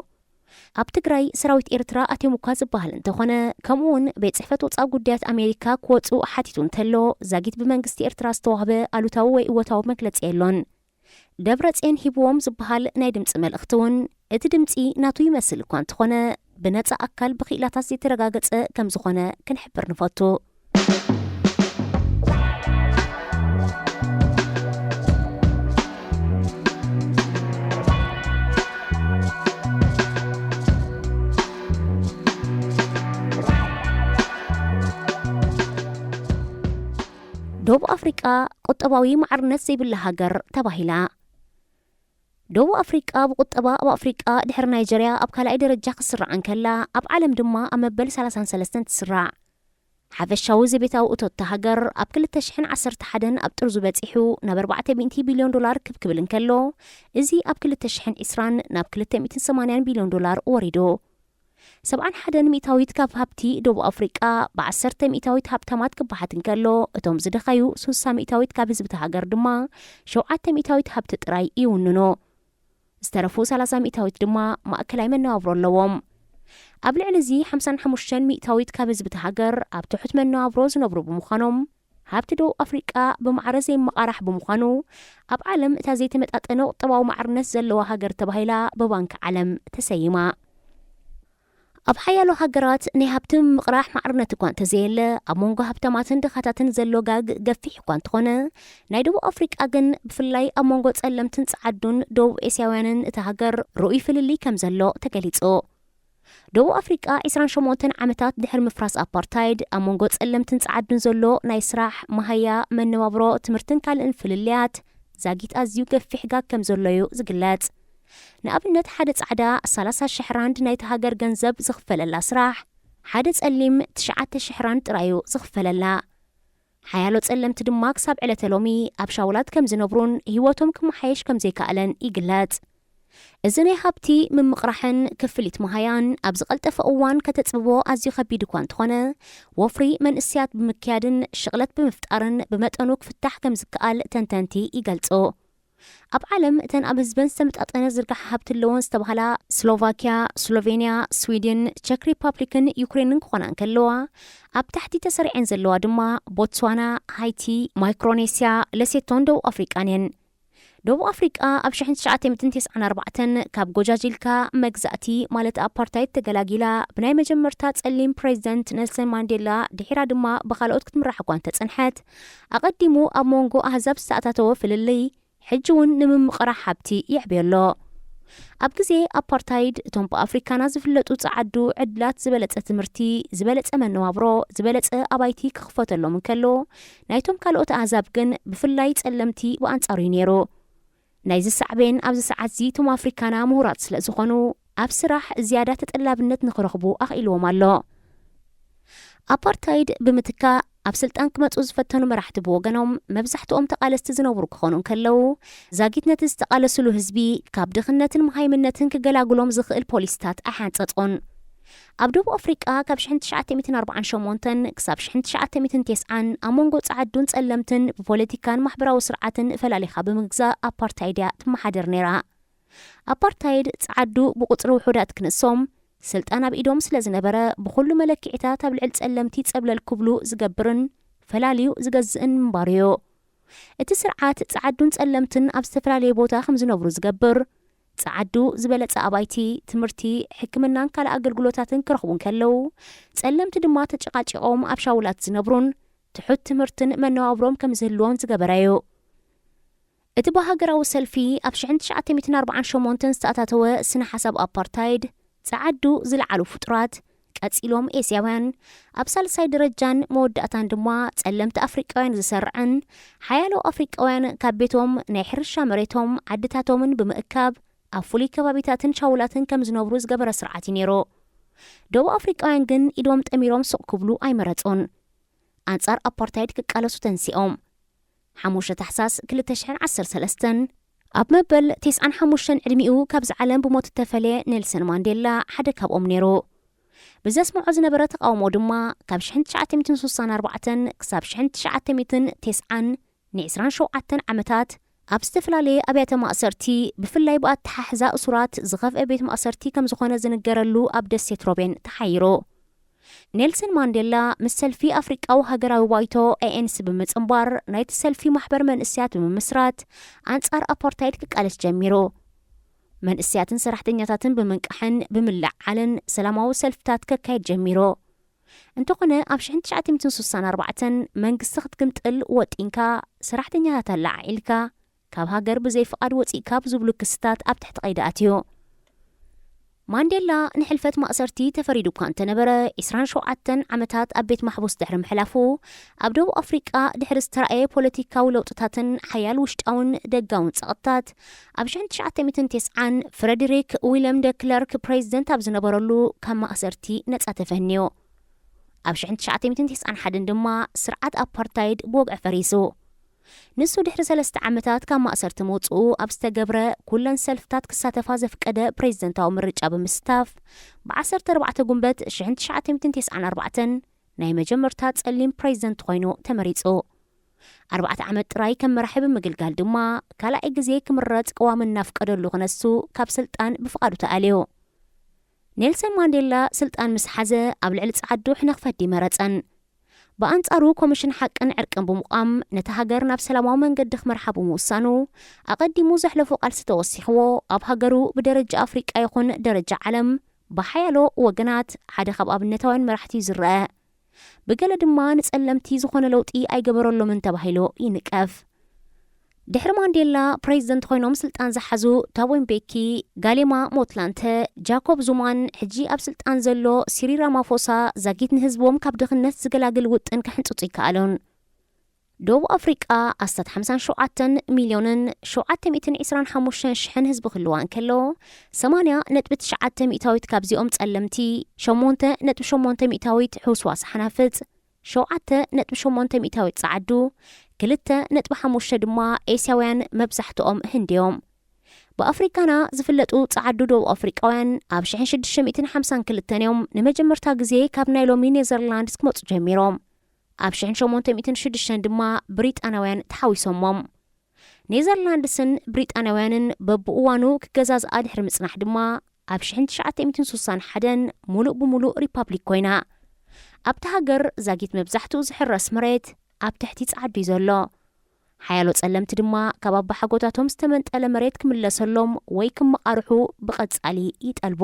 ኣብ ትግራይ ሰራዊት ኤርትራ ኣትዮም እኳ ዝበሃል እንተኾነ፣ ከምኡ እውን ቤት ጽሕፈት ወጻኢ ጉዳያት ኣሜሪካ ክወጹ ሓቲቱ እንተሎ፣ ዛጊት ብመንግስቲ ኤርትራ ዝተዋህበ ኣሉታዊ ወይ እወታዊ መግለጺ የሎን። ደብረጽዮን ሂብዎም ዝበሃል ናይ ድምጺ መልእኽቲ እውን፣ እቲ ድምጺ ናቱ ይመስል እኳ እንተኾነ፣ ብነጻ ኣካል ብክኢላታት ዘይተረጋገጸ ከም ዝኾነ ክንሕብር ንፈቱ። ደቡብ ኣፍሪቃ ቁጠባዊ ማዕርነት ዘይብላ ሃገር ተባሂላ። ደቡብ ኣፍሪቃ ብቁጠባ ኣብ ኣፍሪቃ ድሕሪ ናይጀርያ ኣብ ካልኣይ ደረጃ ክትስራዕ እንከላ፣ ኣብ ዓለም ድማ ኣብ መበል ሰላሳን ሰለስተን ትስራዕ። ሓፈሻዊ ዘቤታዊ እቶት እታ ሃገር ኣብ ክልተ ሽሕን ዓሰርተ ሓደን ኣብ ጥርዙ በጺሑ ናብ ኣርባዕተ ሚእቲ ቢልዮን ዶላር ክብ ክብል እንከሎ፣ እዚ ኣብ ክልተ ሽሕን ዕስራን ናብ ክልተ ሚእትን ሰማንያን ቢልዮን ዶላር ወሪዱ። ሰብዓን ሓደን ሚእታዊት ካብ ሃብቲ ደቡብ ኣፍሪቃ ብዓሰርተ ሚእታዊት ሃብታማት ክበሓት እንከሎ፣ እቶም ዝደኸዩ ስሳ ሚእታዊት ካብ ህዝቢ እታ ሃገር ድማ ሸውዓተ ሚእታዊት ሃብቲ ጥራይ ይውንኑ። ዝተረፉ ሰላሳ ሚእታዊት ድማ ማእከላይ መነባብሮ ኣለዎም። ኣብ ልዕሊ እዚ ሓምሳን ሓሙሽተን ሚእታዊት ካብ ህዝቢ እታ ሃገር ኣብ ትሑት መነባብሮ ዝነብሩ ብምዃኖም፣ ሃብቲ ደቡብ ኣፍሪቃ ብማዕረ ዘይመቓራሕ ብምዃኑ፣ ኣብ ዓለም እታ ዘይተመጣጠነ ቁጠባዊ ማዕርነት ዘለዋ ሃገር ተባሂላ ብባንኪ ዓለም ተሰይማ። ኣብ ሓያሎ ሃገራት ናይ ሃብቲ ምምቕራሕ ማዕርነት እኳ እንተዘየለ፣ ኣብ መንጎ ሃብታማትን ድኻታትን ዘሎ ጋግ ገፊሕ እኳ እንተኾነ፣ ናይ ደቡብ ኣፍሪቃ ግን፣ ብፍላይ ኣብ መንጎ ጸለምትን ጸዓዱን ደቡብ ኤስያውያንን እታ ሃገር ርኡይ ፍልልይ ከም ዘሎ ተገሊጹ። ደቡብ ኣፍሪቃ ዕስራን ሸሞንተን ዓመታት ድሕሪ ምፍራስ ኣፓርታይድ፣ ኣብ መንጎ ጸለምትን ጸዓዱን ዘሎ ናይ ስራሕ፣ መሃያ፣ መነባብሮ፣ ትምህርትን ካልእን ፍልልያት ዛጊት ኣዝዩ ገፊሕ ጋግ ከም ዘሎ እዩ ዝግለጽ። ንኣብነት፣ ሓደ ጻዕዳ ሰላሳ ሽሕ ራንድ ናይቲ ሃገር ገንዘብ ዝኽፈለላ ስራሕ፣ ሓደ ጸሊም ትሽዓተ ሽሕ ራንድ ጥራይ እዩ ዝኽፈለላ። ሓያሎ ጸለምቲ ድማ ክሳብ ዕለተ ሎሚ ኣብ ሻውላት ከም ዝነብሩን ህይወቶም ክመሓየሽ ከም ዘይከኣለን ይግለጽ። እዚ ናይ ሃብቲ ምምቕራሕን ክፍሊት መሃያን ኣብ ዝቐልጠፈ እዋን ከተጽብቦ ኣዝዩ ከቢድ እኳ እንተኾነ፣ ወፍሪ መንእሰያት ብምክያድን ሽቕለት ብምፍጣርን ብመጠኑ ክፍታሕ ከም ዝከኣል ተንተንቲ ይገልጹ። ኣብ ዓለም እተን ኣብ ህዝበን ዝተመጣጠነ ዝርጋሐ ሃብቲ ኣለወን ዝተባህላ ስሎቫኪያ፣ ስሎቬንያ፣ ስዊድን፣ ቸክ ሪፓብሊክን ዩክሬንን ክኾና እንከለዋ፣ ኣብ ታሕቲ ተሰሪዐን ዘለዋ ድማ ቦትስዋና፣ ሃይቲ፣ ማይክሮኔስያ፣ ለሴቶን ደቡብ ኣፍሪቃን እየን። ደቡብ ኣፍሪቃ ኣብ ሽሕን ትሽዓተ ሚእትን ተስዓን ኣርባዕተን ካብ ጎጃጅልካ መግዛእቲ ማለት ኣፓርታይድ ተገላጊላ፣ ብናይ መጀመርታ ጸሊም ፕሬዚደንት ኔልሰን ማንዴላ ድሒራ ድማ ብኻልኦት ክትምራሕ እኳ እንተጸንሐት፣ ኣቐዲሙ ኣብ መንጎ ኣህዛብ ዝተኣታተወ ፍልልይ ሕጂ እውን ንምምቕራሕ ሃብቲ የዕብዮ ኣሎ። ኣብ ግዜ ኣፓርታይድ፣ እቶም ብኣፍሪካና ዝፍለጡ ጸዓዱ ዕድላት ዝበለጸ ትምህርቲ፣ ዝበለጸ መነባብሮ፣ ዝበለጸ ኣባይቲ ክኽፈተሎም እንከሎ፣ ናይቶም ካልኦት ኣህዛብ ግን፣ ብፍላይ ጸለምቲ፣ ብኣንጻሩ እዩ ነይሩ። ናይዚ ሳዕቤን ኣብዚ ሰዓትዚ እቶም ኣፍሪካና ምሁራት ስለ ዝኾኑ፣ ኣብ ስራሕ ዝያዳ ተጠላብነት ንኽረኽቡ ኣኽኢልዎም ኣሎ። ኣፓርታይድ ብምትካእ፣ ኣብ ስልጣን ክመጹ ዝፈተኑ መራሕቲ ብወገኖም፣ መብዛሕትኦም ተቓለስቲ ዝነብሩ ክኾኑ እንከለዉ፣ ዛጊት ነቲ ዝተቓለስሉ ህዝቢ ካብ ድኽነትን መሃይምነትን ክገላግሎም ዝኽእል ፖሊሲታት ኣይሓንጸጹን። ኣብ ደቡብ ኣፍሪቃ ካብ ሽሕን ትሽዓተ ሚእትን ኣርባዓን ሸሞንተን ክሳብ ሽሕን ትሽዓተ ሚእትን ተስዓን ኣብ መንጎ ጸዓዱን ጸለምትን ብፖለቲካን ማሕበራዊ ስርዓትን ፈላሊኻ ብምግዛእ ኣፓርታይድ እያ ትመሓደር ነይራ። ኣፓርታይድ ጸዓዱ ብቁጽሪ ውሑዳት ክንሶም፣ ስልጣን ኣብ ኢዶም ስለ ዝነበረ፣ ብኹሉ መለክዒታት ኣብ ልዕሊ ጸለምቲ ጸብለል ክብሉ ዝገብርን ፈላልዩ ዝገዝእን ምንባሩ እዩ። እቲ ስርዓት ጸዓዱን ጸለምትን ኣብ ዝተፈላለየ ቦታ ከም ዝነብሩ ዝገብር፣ ጸዓዱ ዝበለጸ ኣባይቲ፣ ትምህርቲ፣ ሕክምናን ካልእ ኣገልግሎታትን ክረኽቡ እንከለዉ፣ ጸለምቲ ድማ ተጨቃጪቖም ኣብ ሻውላት ዝነብሩን ትሑት ትምህርትን መነባብሮም ከም ዝህልዎም ዝገበረ እዩ። እቲ ብሃገራዊ ሰልፊ ኣብ ሽሕን ትሽዓተ ሚእትን ኣርባዓን ሸሞንተን ዝተኣታተወ ስነ ሓሳብ ኣፓርታይድ፣ ጸዓዱ ዝለዓሉ ፍጡራት፣ ቀጺሎም ኤስያውያን፣ ኣብ ሳልሳይ ደረጃን መወዳእታን ድማ ጸለምቲ ኣፍሪቃውያን ዝሰርዕን፣ ሓያሎ ኣፍሪቃውያን ካብ ቤቶም፣ ናይ ሕርሻ መሬቶም፣ ዓድታቶምን ብምእካብ ኣብ ፍሉይ ከባቢታትን ሻውላትን ከም ዝነብሩ ዝገበረ ስርዓት እዩ ነይሩ። ደቡብ ኣፍሪቃውያን ግን ኢዶም ጠሚሮም ስቕ ክብሉ ኣይመረጹን። ኣንጻር ኣፓርታይድ ክቃለሱ ተንሲኦም። ሓሙሽተ ታሕሳስ ክልተ ሽሕን ዓሰርተ ሰለስተን፣ ኣብ መበል ተስዓን ሓሙሽተን ዕድሚኡ ካብዚ ዓለም ብሞት እተፈልየ ኔልሰን ማንዴላ ሓደ ካብኦም ነይሩ። ብዘስምዖ ዝነበረ ተቓውሞ ድማ ካብ ሽሕን ትሽዓተ ሚእትን ስሳን ኣርባዕተን ክሳብ ሽሕን ትሽዓተ ሚእትን ተስዓን ንዕስራን ሸውዓተን ዓመታት ኣብ ዝተፈላለየ ኣብያተ ማእሰርቲ፣ ብፍላይ ብኣተሓሕዛ እሱራት ዝኸፍአ ቤት ማእሰርቲ ከም ዝኾነ ዝንገረሉ ኣብ ደሴት ሮቤን ተሓይሩ። ኔልሰን ማንዴላ ምስ ሰልፊ ኣፍሪቃዊ ሃገራዊ ባይቶ ኤ ኤን ሲ ብምጽንባር ናይቲ ሰልፊ ማሕበር መንእሰያት ብምምስራት ኣንጻር ኣፓርታይድ ክቃለስ ጀሚሩ። መንእሰያትን ሰራሕተኛታትን ብምንቃሕን ብምልዓልን ሰላማዊ ሰልፍታት ከካየድ ጀሚሩ። እንተኾነ ኣብ ሽሕን ትሽዓተ ሚእትን ስሳን ኣርባዕተን መንግስቲ ክትግምጥል ወጢንካ፣ ሰራሕተኛታት ኣለዓዒልካ፣ ካብ ሃገር ብዘይ ፍቓድ ወጺእካ ብዝብሉ ክስታት ኣብ ትሕቲ ቀይዲ ኣትዩ። ማንዴላ ንሕልፈት ማእሰርቲ ተፈሪዱ እኳ እንተነበረ፣ ዕስራን ሸውዓተን ዓመታት ኣብ ቤት ማሕቡስ ድሕሪ ምሕላፉ፣ ኣብ ደቡብ ኣፍሪቃ ድሕሪ ዝተራእየ ፖለቲካዊ ለውጥታትን ሓያል ውሽጣውን ደጋውን ጸቕጥታት፣ ኣብ ሽሕን ትሽዓተ ሚእትን ተስዓን ፍረድሪክ ዊልያም ደ ክለርክ ፕሬዚደንት ኣብ ዝነበረሉ ካብ ማእሰርቲ ነጻ ተፈንዩ። ኣብ ሽሕን ትሽዓተ ሚእትን ተስዓን ሓደን ድማ ስርዓት ኣፓርታይድ ብወግዒ ፈሪሱ። ንሱ ድሕሪ ሰለስተ ዓመታት ካብ ማእሰርቲ ምውጽኡ ኣብ ዝተገብረ ኩለን ሰልፍታት ክሳተፋ ዘፍቀደ ፕሬዚደንታዊ ምርጫ ብምስታፍ፣ ብዓሰርተ ኣርባዕተ ጉንበት ሽሕን ትሽዓተ ሚእትን ተስዓን ኣርባዕተን ናይ መጀመርታ ጸሊም ፕሬዚደንት ኮይኑ ተመሪጹ። ኣርባዕተ ዓመት ጥራይ ከም መራሒ ብምግልጋል ድማ ካልኣይ ግዜ ክምረጽ ቅዋም እናፍቀደሉ ክነሱ ካብ ስልጣን ብፍቓዱ ተኣልዩ። ኔልሰን ማንዴላ ስልጣን ምስ ሓዘ ኣብ ልዕሊ ጸዓዱ ሕነ ክፈዲ መረጸን። ብኣንጻሩ ኮሚሽን ሓቅን ዕርቅን ብምቋም ነታ ሃገር ናብ ሰላማዊ መንገዲ ክመርሓ ብምውሳኑ ኣቐዲሙ ዘሕለፎ ቃልሲ ተወሲኽዎ ኣብ ሃገሩ ብደረጃ ኣፍሪቃ ይኹን ደረጃ ዓለም ብሓያሎ ወገናት ሓደ ካብ ኣብነታውያን መራሕቲ እዩ ዝረአ። ብገለ ድማ ንጸለምቲ ዝኾነ ለውጢ ኣይገበረሎምን ተባሂሉ ይንቀፍ። ድሕሪ ማንዴላ ፕሬዚደንት ኮይኖም ስልጣን ዝሓዙ ታቦ ምቤኪ፣ ጋሌማ ሞትላንተ፣ ጃኮብ ዙማን ሕጂ ኣብ ስልጣን ዘሎ ሲሪ ራማፎሳ ዛጊት ንህዝቦም ካብ ድኽነት ዝገላግል ውጥን ክሕንጽጹ ይከኣሉን። ደቡብ ኣፍሪቃ ኣስታት ሓምሳን ሸውዓተን ሚልዮንን ሸውዓተ ሚእትን ዕስራን ሓሙሽተን ሽሕን ህዝቢ ክህልዋ እንከሎ፣ ሰማንያ ነጥቢ ትሽዓተ ሚእታዊት ካብዚኦም ጸለምቲ፣ ሸሞንተ ነጥቢ ሸሞንተ ሚእታዊት ሕውስዋስ ሓናፍጽ፣ ሸውዓተ ነጥቢ ሸሞንተ ሚእታዊት ጸዓዱ፣ ክልተ ነጥቢ ሓሙሽተ ድማ ኤስያውያን መብዛሕትኦም ህንድዮም። ብኣፍሪካና ዝፍለጡ ጸዓዱ ደቡብ ኣፍሪቃውያን ኣብ ሽሕን ሽዱሽተ ሚእትን ሓምሳን ክልተን እዮም ንመጀመርታ ግዜ ካብ ናይ ሎሚ ኔዘርላንድስ ክመጹ ጀሚሮም። ኣብ ሽሕን ሸሞንተ ሚእትን ሽዱሽተን ድማ ብሪጣናውያን ተሓዊሶሞም። ኔዘርላንድስን ብሪጣናውያንን በብእዋኑ ክገዛዝኣ ድሕሪ ምጽናሕ ድማ ኣብ ሽሕን ትሽዓተ ሚእትን ስሳን ሓደን ሙሉእ ብሙሉእ ሪፓብሊክ ኮይና። ኣብቲ ሃገር ዛጊት መብዛሕትኡ ዝሕረስ መሬት ኣብ ትሕቲ ጸዓዱ እዩ ዘሎ። ሓያሎ ጸለምቲ ድማ ካብ ኣባሓጎታቶም ዝተመንጠለ መሬት ክምለሰሎም ወይ ክመቓርሑ ብቐጻሊ ይጠልቡ።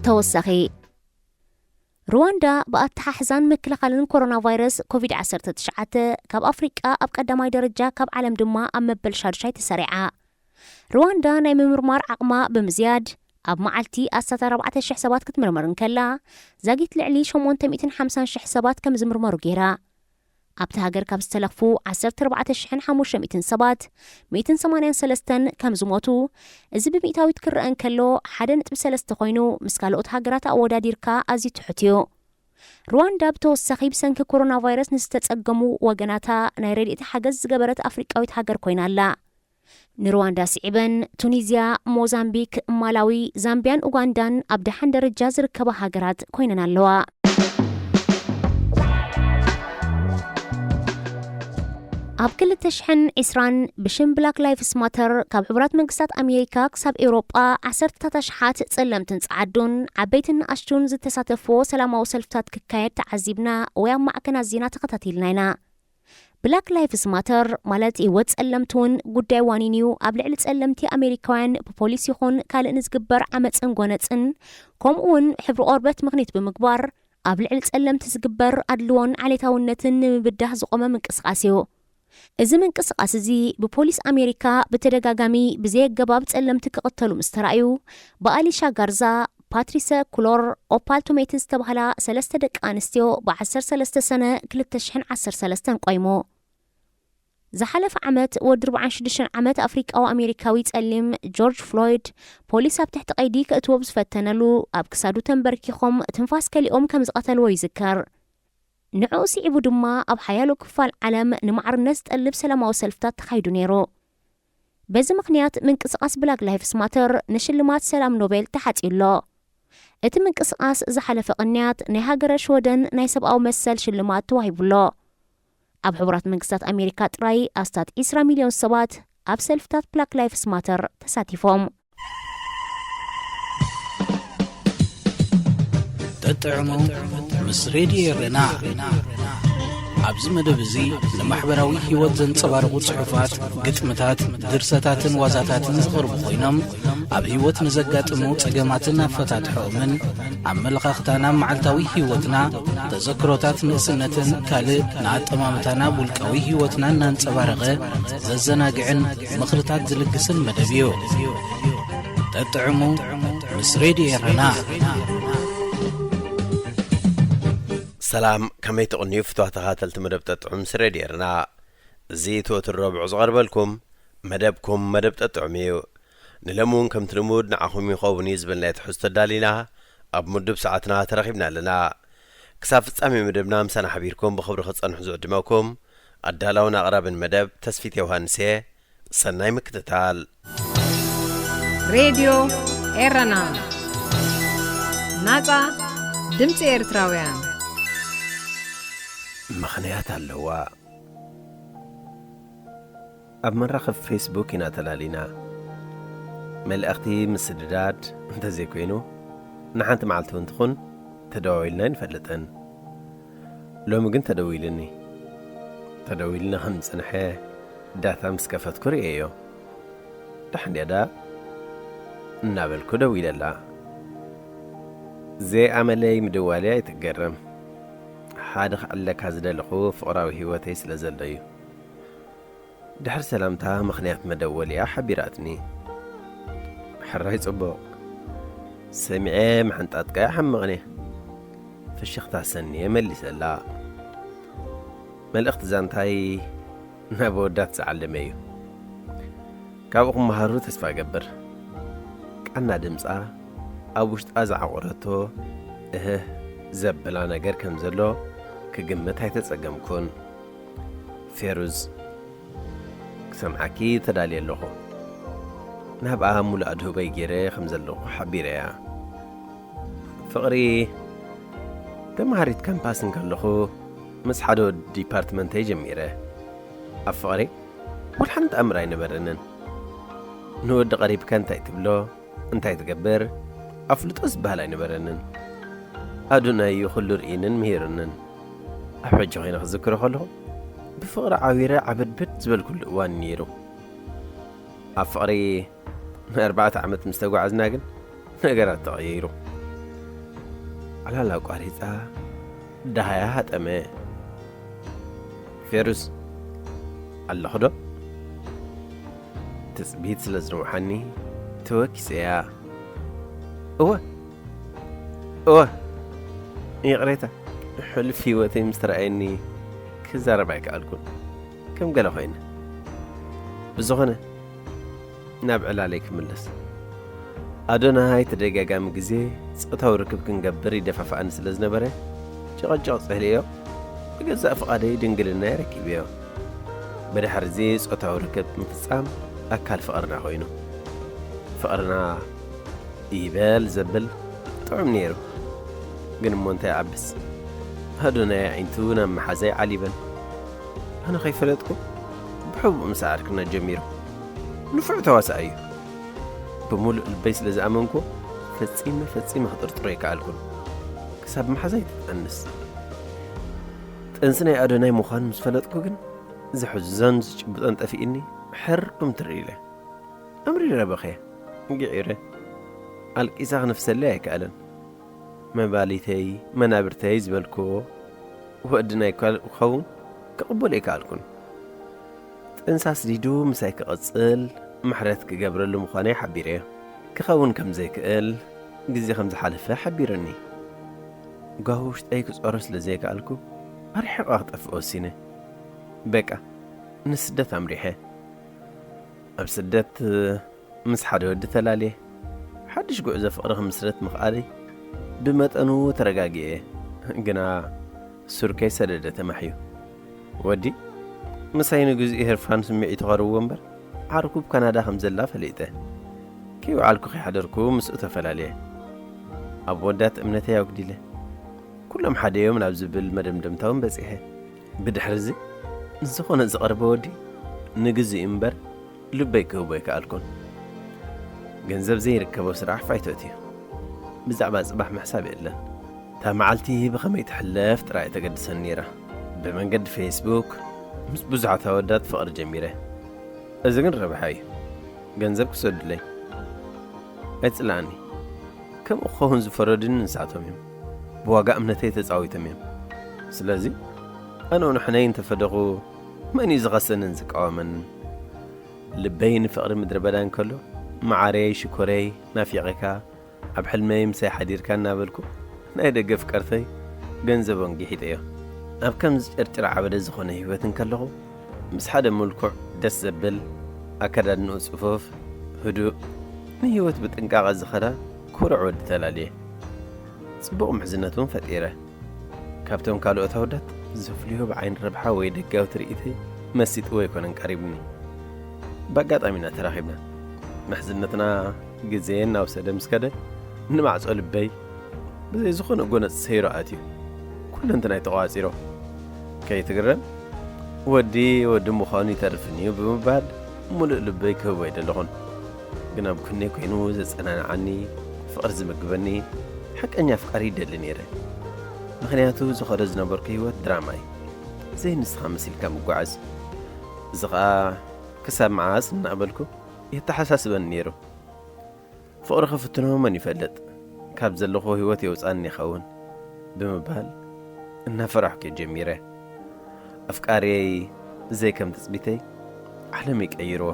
ተወሳኺ፣ ሩዋንዳ ብኣተሓሕዛን ምክልኻልን ኮሮና ቫይረስ ኮቪድ ዓሰርተ ትሽዓተ ካብ ኣፍሪቃ ኣብ ቀዳማይ ደረጃ ካብ ዓለም ድማ ኣብ መበል ሻዱሻይ ተሰሪዓ። ሩዋንዳ ናይ ምምርማር ዓቕማ ብምዝያድ ኣብ መዓልቲ ኣስታት ኣርባዕተ ሽሕ ሰባት ክትምርምር እንከላ፣ ዛጊት ልዕሊ ሸሞንተ ሚእትን ሓምሳን ሽሕ ሰባት ከም ዝምርመሩ ገይራ። ኣብቲ ሃገር ካብ ዝተለኽፉ ዓሰርተ ኣርባዕተ ሽሕን ሓሙሽተ ሚእትን ሰባት፣ ሚእትን ሰማንያን ሰለስተን ከም ዝሞቱ፣ እዚ ብሚእታዊት ክረአ እንከሎ ሓደ ነጥቢ ሰለስተ ኮይኑ፣ ምስ ካልኦት ሃገራት ኣወዳዲርካ ኣዝዩ ትሑት እዩ። ሩዋንዳ ብተወሳኺ ብሰንኪ ኮሮና ቫይረስ ንዝተጸገሙ ወገናታ ናይ ረድኤት ሓገዝ ዝገበረት ኣፍሪቃዊት ሃገር ኮይና ኣላ። ንሩዋንዳ ስዒበን ቱኒዝያ፣ ሞዛምቢክ፣ ማላዊ፣ ዛምቢያን ኡጋንዳን ኣብ ደሓን ደረጃ ዝርከባ ሃገራት ኮይነን ኣለዋ። ኣብ ክልተ ሽሕን ዕስራን ብሽም ብላክ ላይፍስ ማተር ካብ ሕቡራት መንግስታት ኣሜሪካ ክሳብ ኤውሮጳ ዓሰርተታት ኣሽሓት ጸለምትን ጸዓዱን ዓበይትን ንኣሽቱን ዝተሳተፍዎ ሰላማዊ ሰልፍታት ክካየድ ተዓዚብና ወይ ኣብ ማዕከናት ዜና ተኸታቲልና ኢና። ብላክ ላይፍስ ማተር ማለት ህይወት ጸለምቲ እውን ጉዳይ ዋኒን እዩ። ኣብ ልዕሊ ጸለምቲ ኣሜሪካውያን ብፖሊስ ይኹን ካልእ ንዝግበር ዓመጽን ጎነጽን፣ ከምኡ እውን ሕብሪ ቆርበት ምኽኒት ብምግባር ኣብ ልዕሊ ጸለምቲ ዝግበር ኣድልዎን ዓሌታውነትን ንምብዳህ ዝቖመ ምንቅስቓስ እዩ። እዚ ምንቅስቓስ እዚ ብፖሊስ ኣሜሪካ ብተደጋጋሚ ብዘየገባብ ጸለምቲ ክቕተሉ ምስ ተራእዩ፣ ብኣሊሻ ጋርዛ፣ ፓትሪሰ ኩሎር፣ ኦፓል ቶሜትስ ዝተባህላ ሰለስተ ደቂ ኣንስትዮ ብ13 ሰነ ክልተ ሽሕን ዓሰርተ ሰለስተን ቆይሙ። ዝሓለፈ ዓመት ወዲ ኣርባዓን ሽዱሽተን ዓመት ኣፍሪቃዊ ኣሜሪካዊ ጸሊም ጆርጅ ፍሎይድ ፖሊስ ኣብ ትሕቲ ቀይዲ ከእትዎ ብዝፈተነሉ ኣብ ክሳዱ ተንበርኪኾም ትንፋስ ከሊኦም ከም ዝቐተልዎ ይዝከር። ንዕኡ ስዒቡ ድማ ኣብ ሓያሎ ክፋል ዓለም ንማዕርነት ዝጠልብ ሰላማዊ ሰልፍታት ተኻይዱ ነይሩ። በዚ ምኽንያት ምንቅስቓስ ብላክ ላይፍስ ማተር ንሽልማት ሰላም ኖቤል ተሓጽዩ ኣሎ። እቲ ምንቅስቓስ ዝሓለፈ ቅንያት ናይ ሃገረ ሽወደን ናይ ሰብኣዊ መሰል ሽልማት ተዋሂቡ ኣሎ። ኣብ ሕቡራት መንግስታት ኣሜሪካ ጥራይ ኣስታት ዕስራ ሚልዮን ሰባት ኣብ ሰልፍታት ብላክ ላይፍስ ማተር ተሳቲፎም። ጠጥዕሙ ምስ ሬድዮ ኤረና። ኣብዚ መደብ እዚ ንማሕበራዊ ህይወት ዘንጸባርቑ ጽሑፋት፣ ግጥምታት፣ ድርሰታትን ዋዛታትን ዝቐርቡ ኮይኖም፣ ኣብ ህይወት ንዘጋጥሙ ጸገማትን ኣፈታትሖኦምን፣ ኣመለኻኽታና ኣብ መዓልታዊ ህይወትና፣ ተዘክሮታት ንእስነትን ካልእ ንኣጠማምታና ኣብ ውልቃዊ ህይወትና እናንጸባረቐ ዘዘናግዕን ምኽርታት ዝልግስን መደብ እዩ። ጠጥዕሙ ምስ ሬድዮ ኤረና። ሰላም፣ ከመይ ትቕንዩ ፍትዋ ተኻተልቲ መደብ ጠጥዑም ምስ ሬድዮ ኤረና? እዚ እቲ ወትሩ ረብዑ ዝቐርበልኩም መደብኩም መደብ ጠጥዑም እዩ። ንሎሚ እውን ከምቲ ልሙድ ንዓኹም ይኸውን እዩ ዝበልናዮ ትሕዝቶ ኣዳሊና ኣብ ምዱብ ሰዓትና ተረኺብና ኣለና። ክሳብ ፍጻሜ መደብና ምሳና ሓቢርኩም ብኽብሪ ክትጸንሑ ዝዕድመኩም ኣዳላውን ኣቕራብን መደብ ተስፊት ዮሃንስ እየ። ሰናይ ምክትታል። ሬድዮ ኤረና፣ ናጻ ድምጺ ኤርትራውያን። ምኽንያት ኣለዋ። ኣብ መራኸቢ ፌስቡክ ኢና ተላሊና። መልእኽቲ ምስድዳድ እንተዘይኮይኑ፣ ንሓንቲ መዓልቲ እውን ትኹን ተደዋዊልና ኣይንፈልጥን። ሎሚ ግን ተደዊሉኒ። ተደዊሉኒ ከም ዝጸንሐ ዳታ ምስ ከፈትኩ ርእየዮ። ደሓን ድያ ደኣ እናበልኩ ደዊለላ። ዘይኣመለይ ምድዋለይ ኣይትገረም። ሓደ ክዕለካ ዝደለኹ ፍቕራዊ ህይወተይ ስለ ዘሎ እዩ። ድሕሪ ሰላምታ ምኽንያት መደወሊኣ ሓቢራትኒ። ሕራይ ጽቡቕ። ሰሚዐ ምሕንጣጥካ ይሓምቕኒ። ፍሽኽታ ሰንየ መሊሰላ። መልእኽቲ ዛንታይ ናብ ኣወዳት ዝዓለመ እዩ። ካብኡ ክመሃሩ ተስፋ እገብር። ቃና ድምጻ ኣብ ውሽጣ ዝዓቖረቶ እህህ ዘብላ ነገር ከም ዘሎ ክግምት ኣይተጸገምኩን። ፌሩዝ፣ ክሰምዓኪ ተዳልየ ኣለኹ። ናብኣ ሙሉእ ኣድህቦይ ገይረ ከም ዘለኹ ሓቢረያ። ፍቕሪ፣ ተምሃሪት ካምፓስ እንከለኹ ምስ ሓደ ወዲ ዲፓርትመንተይ ጀሚረ። ኣብ ፍቕሪ ወላ ሓንቲ ኣምር ኣይነበረንን። ንወዲ ቀሪብካ እንታይ ትብሎ፣ እንታይ ትገብር፣ ኣፍልጦ ዝበሃል ኣይነበረንን። ኣዶናይ እዩ ኩሉ ርእይንን ምሂሩንን። ኣብ ሕጂ ኮይነ ክዝክሮ ከለኹ ብፍቕሪ ዓዊረ ዓበድበድ ዝበልኩሉ እዋን ነይሩ። ኣብ ፍቕሪ ንኣርባዕተ ዓመት ምስ ተጓዓዝና ግን ነገራት ተቐይሩ። ዕላል ኣቋሪጻ ደሃያ ሃጠመ። ፌሩዝ ኣለኹ ዶ? ትጽቢት ስለ ዝነውሓኒ ተወኪሰያ። እወ እወ፣ ይቕሬታ፣ ሕሉፍ ህይወተይ ምስ ተረኣየኒ ክዛረብ ኣይከኣልኩን። ከም ገለ ኮይነ። ብዝኾነ ናብ ዕላለይ ክምለስ። ኣዶናይ ተደጋጋሚ ግዜ ጾታዊ ርክብ ክንገብር ይደፋፍኣኒ ስለ ዝነበረ፣ ጭቕጭቕ ጽህልዮ ብገዛእ ፍቓደይ ድንግልናይ ረኪብዮ። ብድሕሪ እዚ ጾታዊ ርክብ ምፍጻም ኣካል ፍቕርና ኮይኑ። ፍቕርና ይበል ዘብል ጥዑም ነይሩ። ግን እሞ እንታይ ይዓብስ፣ ኣዶናይ ኣዒንቱ ናብ መሓዛይ ዓሊበን። ኣነ ከይፈለጥኩ ብሕቡእ ምስ ዓርክና ጀሚሩ። ንፉዕ ተዋሳኣይ እዩ። ብምሉእ ልበይ ስለ ዝኣመንኩ ፈጺመ ፈጺመ ክጥርጥሮ ኣይከኣልኩን። ክሳብ መሓዛይ ትጠንስ። ጥንሲ ናይ ኣዶናይ ምዃኑ ምስ ፈለጥኩ ግን ዝሕዞን ዝጭብጦን ጠፊእኒ ሕርኩም ትርኢ ኢለ። ኣምሪረ በኸየ፣ ግዒረ። ኣልቂሳ ክነፍሰለይ ኣይከኣለን። መባሊተይ፣ መናብርተይ ዝበልክዎ ወዲ ናይ ኳል ክኸውን ክቕበሎ ኣይከኣልኩን። ጥንሳስ ዲዱ ምሳይ ክቕጽል ምሕረት ክገብረሉ ምዃነይ ሓቢረዮ። ክኸውን ከም ዘይክእል፣ ግዜ ከም ዝሓለፈ ሓቢሩኒ። ጓሁ ውሽጠይ ክጾሮ ስለ ዘይከኣልኩ፣ ኣርሒቐ ክጠፍእ ወሲነ። በቃ፣ ንስደት ኣምሪሐ። ኣብ ስደት ምስ ሓደ ወዲ ተላልየ፣ ሓድሽ ጉዕዞ ፍቕሪ ክምስረት ምኽኣለይ ብመጠኑ ተረጋጊኤ። ግና ሱርከይ ሰደደ ተማሕዩ። ወዲ ምሳይ ንግዜኡ ህርፋን ስምዒቱ ቀርብዎ እምበር፣ ዓርኩ ኣብ ካናዳ ከም ዘላ ፈሊጠ። ከይወዓልኩ ከይሓደርኩ ምስኡ ተፈላልየ። ኣብ ወዳት እምነተይ ኣጉዲለ። ኩሎም ሓደ እዮም ናብ ዝብል መደምደምታ እውን በጺሐ። ብድሕሪ እዚ ንዝኾነ ዝቐርበ ወዲ ንግዜኡ እምበር ልበይ ክህቦ ኣይከኣልኩን። ገንዘብ ዘይርከቦ ስራሕ ፋይቶት እዩ። ብዛዕባ ጽባሕ ምሕሳብ የለን። እታ መዓልቲ ብኸመይ ትሕለፍ ጥራይ ተገድሰኒ ነይራ። ብመንገዲ ፌስቡክ ምስ ብዙሓት ኣወዳት ፍቕሪ ጀሚረ። እዚ ግን ረብሓ እዩ። ገንዘብ ክሰዱለይ ኣይጽላእኒ። ከምኡ ክኸውን ዝፈረዱኒ ንሳቶም እዮም። ብዋጋ እምነተይ ተጻዊቶም እዮም። ስለዚ ኣነ ንሕነይ እንተፈደኹ መን እዩ ዝኸሰንን ዝቃወመንን? ልበይ ንፍቕሪ ምድረ በዳ እንከሎ፣ መዓረይ ሽኮረይ ናፊቐካ ኣብ ሕልመይ ምሳይ ሓዲርካ እናበልኩ ናይ ደገ ፍቅርተይ ገንዘቦን ጊሒጠዮ። ኣብ ከም ዝጨርጭር ዓበደ ዝኾነ ህይወት እንከለኹ ምስ ሓደ ምልኩዕ ደስ ዘብል ኣከዳድንኡ ጽፉፍ ህዱእ ንህይወት ብጥንቃቐ ዝኸዳ ኩሩዕ ወዲ ተላልየ። ጽቡቕ ምሕዝነት እውን ፈጢረ። ካብቶም ካልኦት ኣወዳት ዘፍልዮ ብዓይኒ ረብሓ ወይ ደጋዊ ትርኢተይ መሲጥዎ ኣይኮነን ቀሪብኒ። ብኣጋጣሚ ኢና ተራኺብና። ምሕዝነትና ግዜ እናወሰደ ምስ ከደ ንማዕጾ ልበይ ብዘይ ዝኾነ ጎነጽ ሰይሩ ኣትዩ። ኩለንትናይ ተቋጺሮ። ከይትግረም ወዲ ወዲ ምዃኑ ይተርፍን እዩ ብምባል ሙሉእ ልበይ ክህቦ ኣይደለኹን። ግና ብኩነይ ኮይኑ ዘጸናንዓኒ፣ ፍቕሪ ዝምግበኒ ሓቀኛ ኣፍቃሪ ይደሊ ነይረ። ምኽንያቱ ዝኸዶ ዝነበርኩ ህይወት ድራማ እዩ። ዘይንስኻ መሲልካ ምጓዓዝ። እዚ ኸኣ ክሳብ መዓስ እናበልኩ የተሓሳስበኒ ነይሩ። ፍቕሪ ክፍትኖ መን ይፈልጥ? ካብ ዘለኹ ህይወት የውጻኒ ይኸውን ብምባል እናፈራሕኩ ጀሚረ። ኣፍቃሪየይ ዘይከም ትጽቢተይ ዓለመይ ቀይርዎ።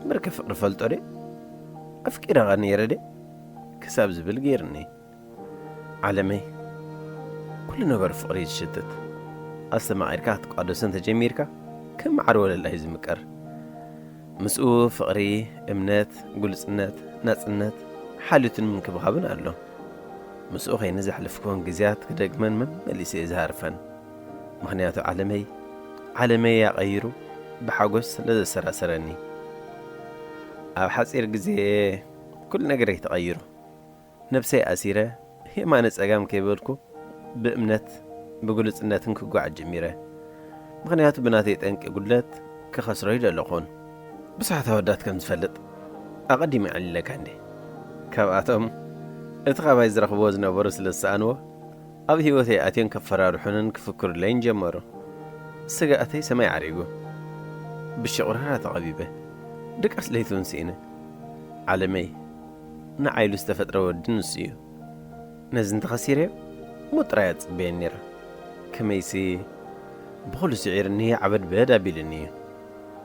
እምበርከ ፍቕሪ ፈልጦ ድየ? ኣፍቂረኻ ነይረ ድየ? ክሳብ ዝብል ገይርኒ። ዓለመይ፣ ኩሉ ነገሩ ፍቕሪ እዩ ዝሽትት። ኣስተማቒርካ ክትቋደሶ እንተጀሚርካ፣ ከም መዓር ወለላ እዩ ዝምቀር። ምስኡ ፍቕሪ፣ እምነት፣ ግሉጽነት፣ ናጽነት፣ ሓልዮትን ምንክብኻብን ኣሎ። ምስኡ ኸይነ ዘሕለፍኩወን ግዜያት ክደግመን መመሊሰ እየ ዝሃርፈን። ምኽንያቱ ዓለመይ፣ ዓለመይ ኣቐይሩ ብሓጎስ ስለ ዘሰራሰረኒ። ኣብ ሓጺር ግዜ ኩሉ ነገረይ ተቐይሩ። ነብሰይ ኣሲረ፣ የማነ ጸጋም ከይበልኩ ብእምነት ብግሉጽነትን ክጓዓዝ ጀሚረ። ምኽንያቱ ብናተይ ጠንቂ ጉድለት ክኸስሮ ይደለኹን። ብዙሓት ኣወዳት ከም ዝፈልጥ ኣቐዲመ ኣዕሊለካ እንዴ። ካብኣቶም እቲ ካባይ ዝረኽብዎ ዝነበሩ ስለ ዝሰኣንዎ፣ ኣብ ህይወተይ ኣትዮም ከፈራርሑንን ክፍክሩለይን ጀመሩ። ስግኣተይ ሰማይ ዓሪጉ። ብሽቑራራ ተቐቢበ። ድቃስ ለይቲ እውን ስኢነ። ዓለመይ፣ ንዓይ ኢሉ ዝተፈጥረ ወዲ ንሱ እዩ። ነዚ እንተኸሲረዮ፣ ሞት ጥራይ ኣጽበየኒ ነይረ። ከመይሲ፣ ብኹሉ ስዒርኒ ዓበድ በድ ኣቢሉኒ እዩ።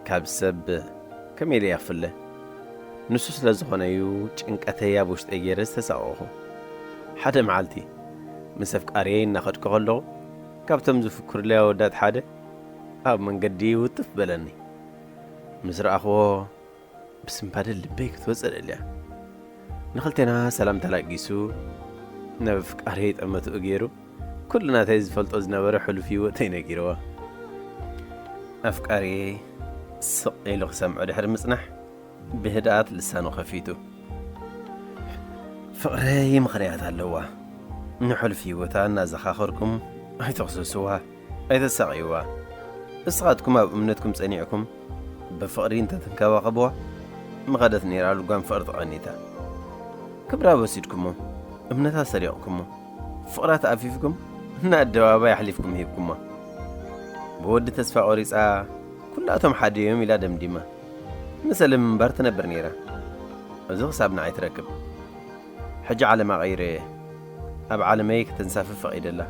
ካብ ሰብ ከመይ ኢለ እየ ክፍለ? ንሱ ስለ ዝኾነ እዩ ጭንቀተይ ኣብ ውሽጠይ ገይረ ዝተሳቐኹ። ሓደ መዓልቲ፣ ምስ ኣፍቃሪየይ እናኸድኩ ከለኹ፣ ካብቶም ዝፍክሩለይ ኣወዳት ሓደ ኣብ መንገዲ ውትፍ በለኒ። ምስ ረኣኽዎ፣ ብስንባደ ልበይ ክትወጽእ ደልያ። ንኽልቴና ሰላም ተላጊሱ፣ ናብ ኣፍቃሪየይ ጠመትኡ ገይሩ፣ ኩሉ ናተይ ዝፈልጦ ዝነበረ ሕሉፍ ህይወተይ ነጊርዋ። ኣፍቃሪየይ ስቕ ኢሉ ክሰምዖ ድሕሪ ምጽናሕ፣ ብህድኣት ልሳኑ ከፊቱ፣ ፍቕረይ ምኽንያት ኣለዋ። ንሕሉፍ ህይወታ እናዘኻኸርኩም ኣይተኽስስዋ፣ ኣይተሳቕይዋ። ንስኻትኩም ኣብ እምነትኩም ጸኒዕኩም ብፍቕሪ እንተትንከባኸብዋ፣ ምኸደት ነይራ ልጓም ፍቕሪ ተቐኒታ። ክብራ ወሲድኩሞ፣ እምነታ ሰሪቕኩሞ፣ ፍቕራ ተኣፊፍኩም ንኣደባባይ ኣሕሊፍኩም ሂብኩማ። ብወዲ ተስፋ ቆሪጻ፣ ኩላቶም ሓደ እዮም ኢላ ደምዲማ። ንሰለም እምበር ትነብር ነይራ። እዚ ክሳብ ንዓይ ትረክብ። ሕጂ ዓለም ኣቐይረ እየ። ኣብ ዓለመይ ክትንሳፈፍ ፈቒደላ።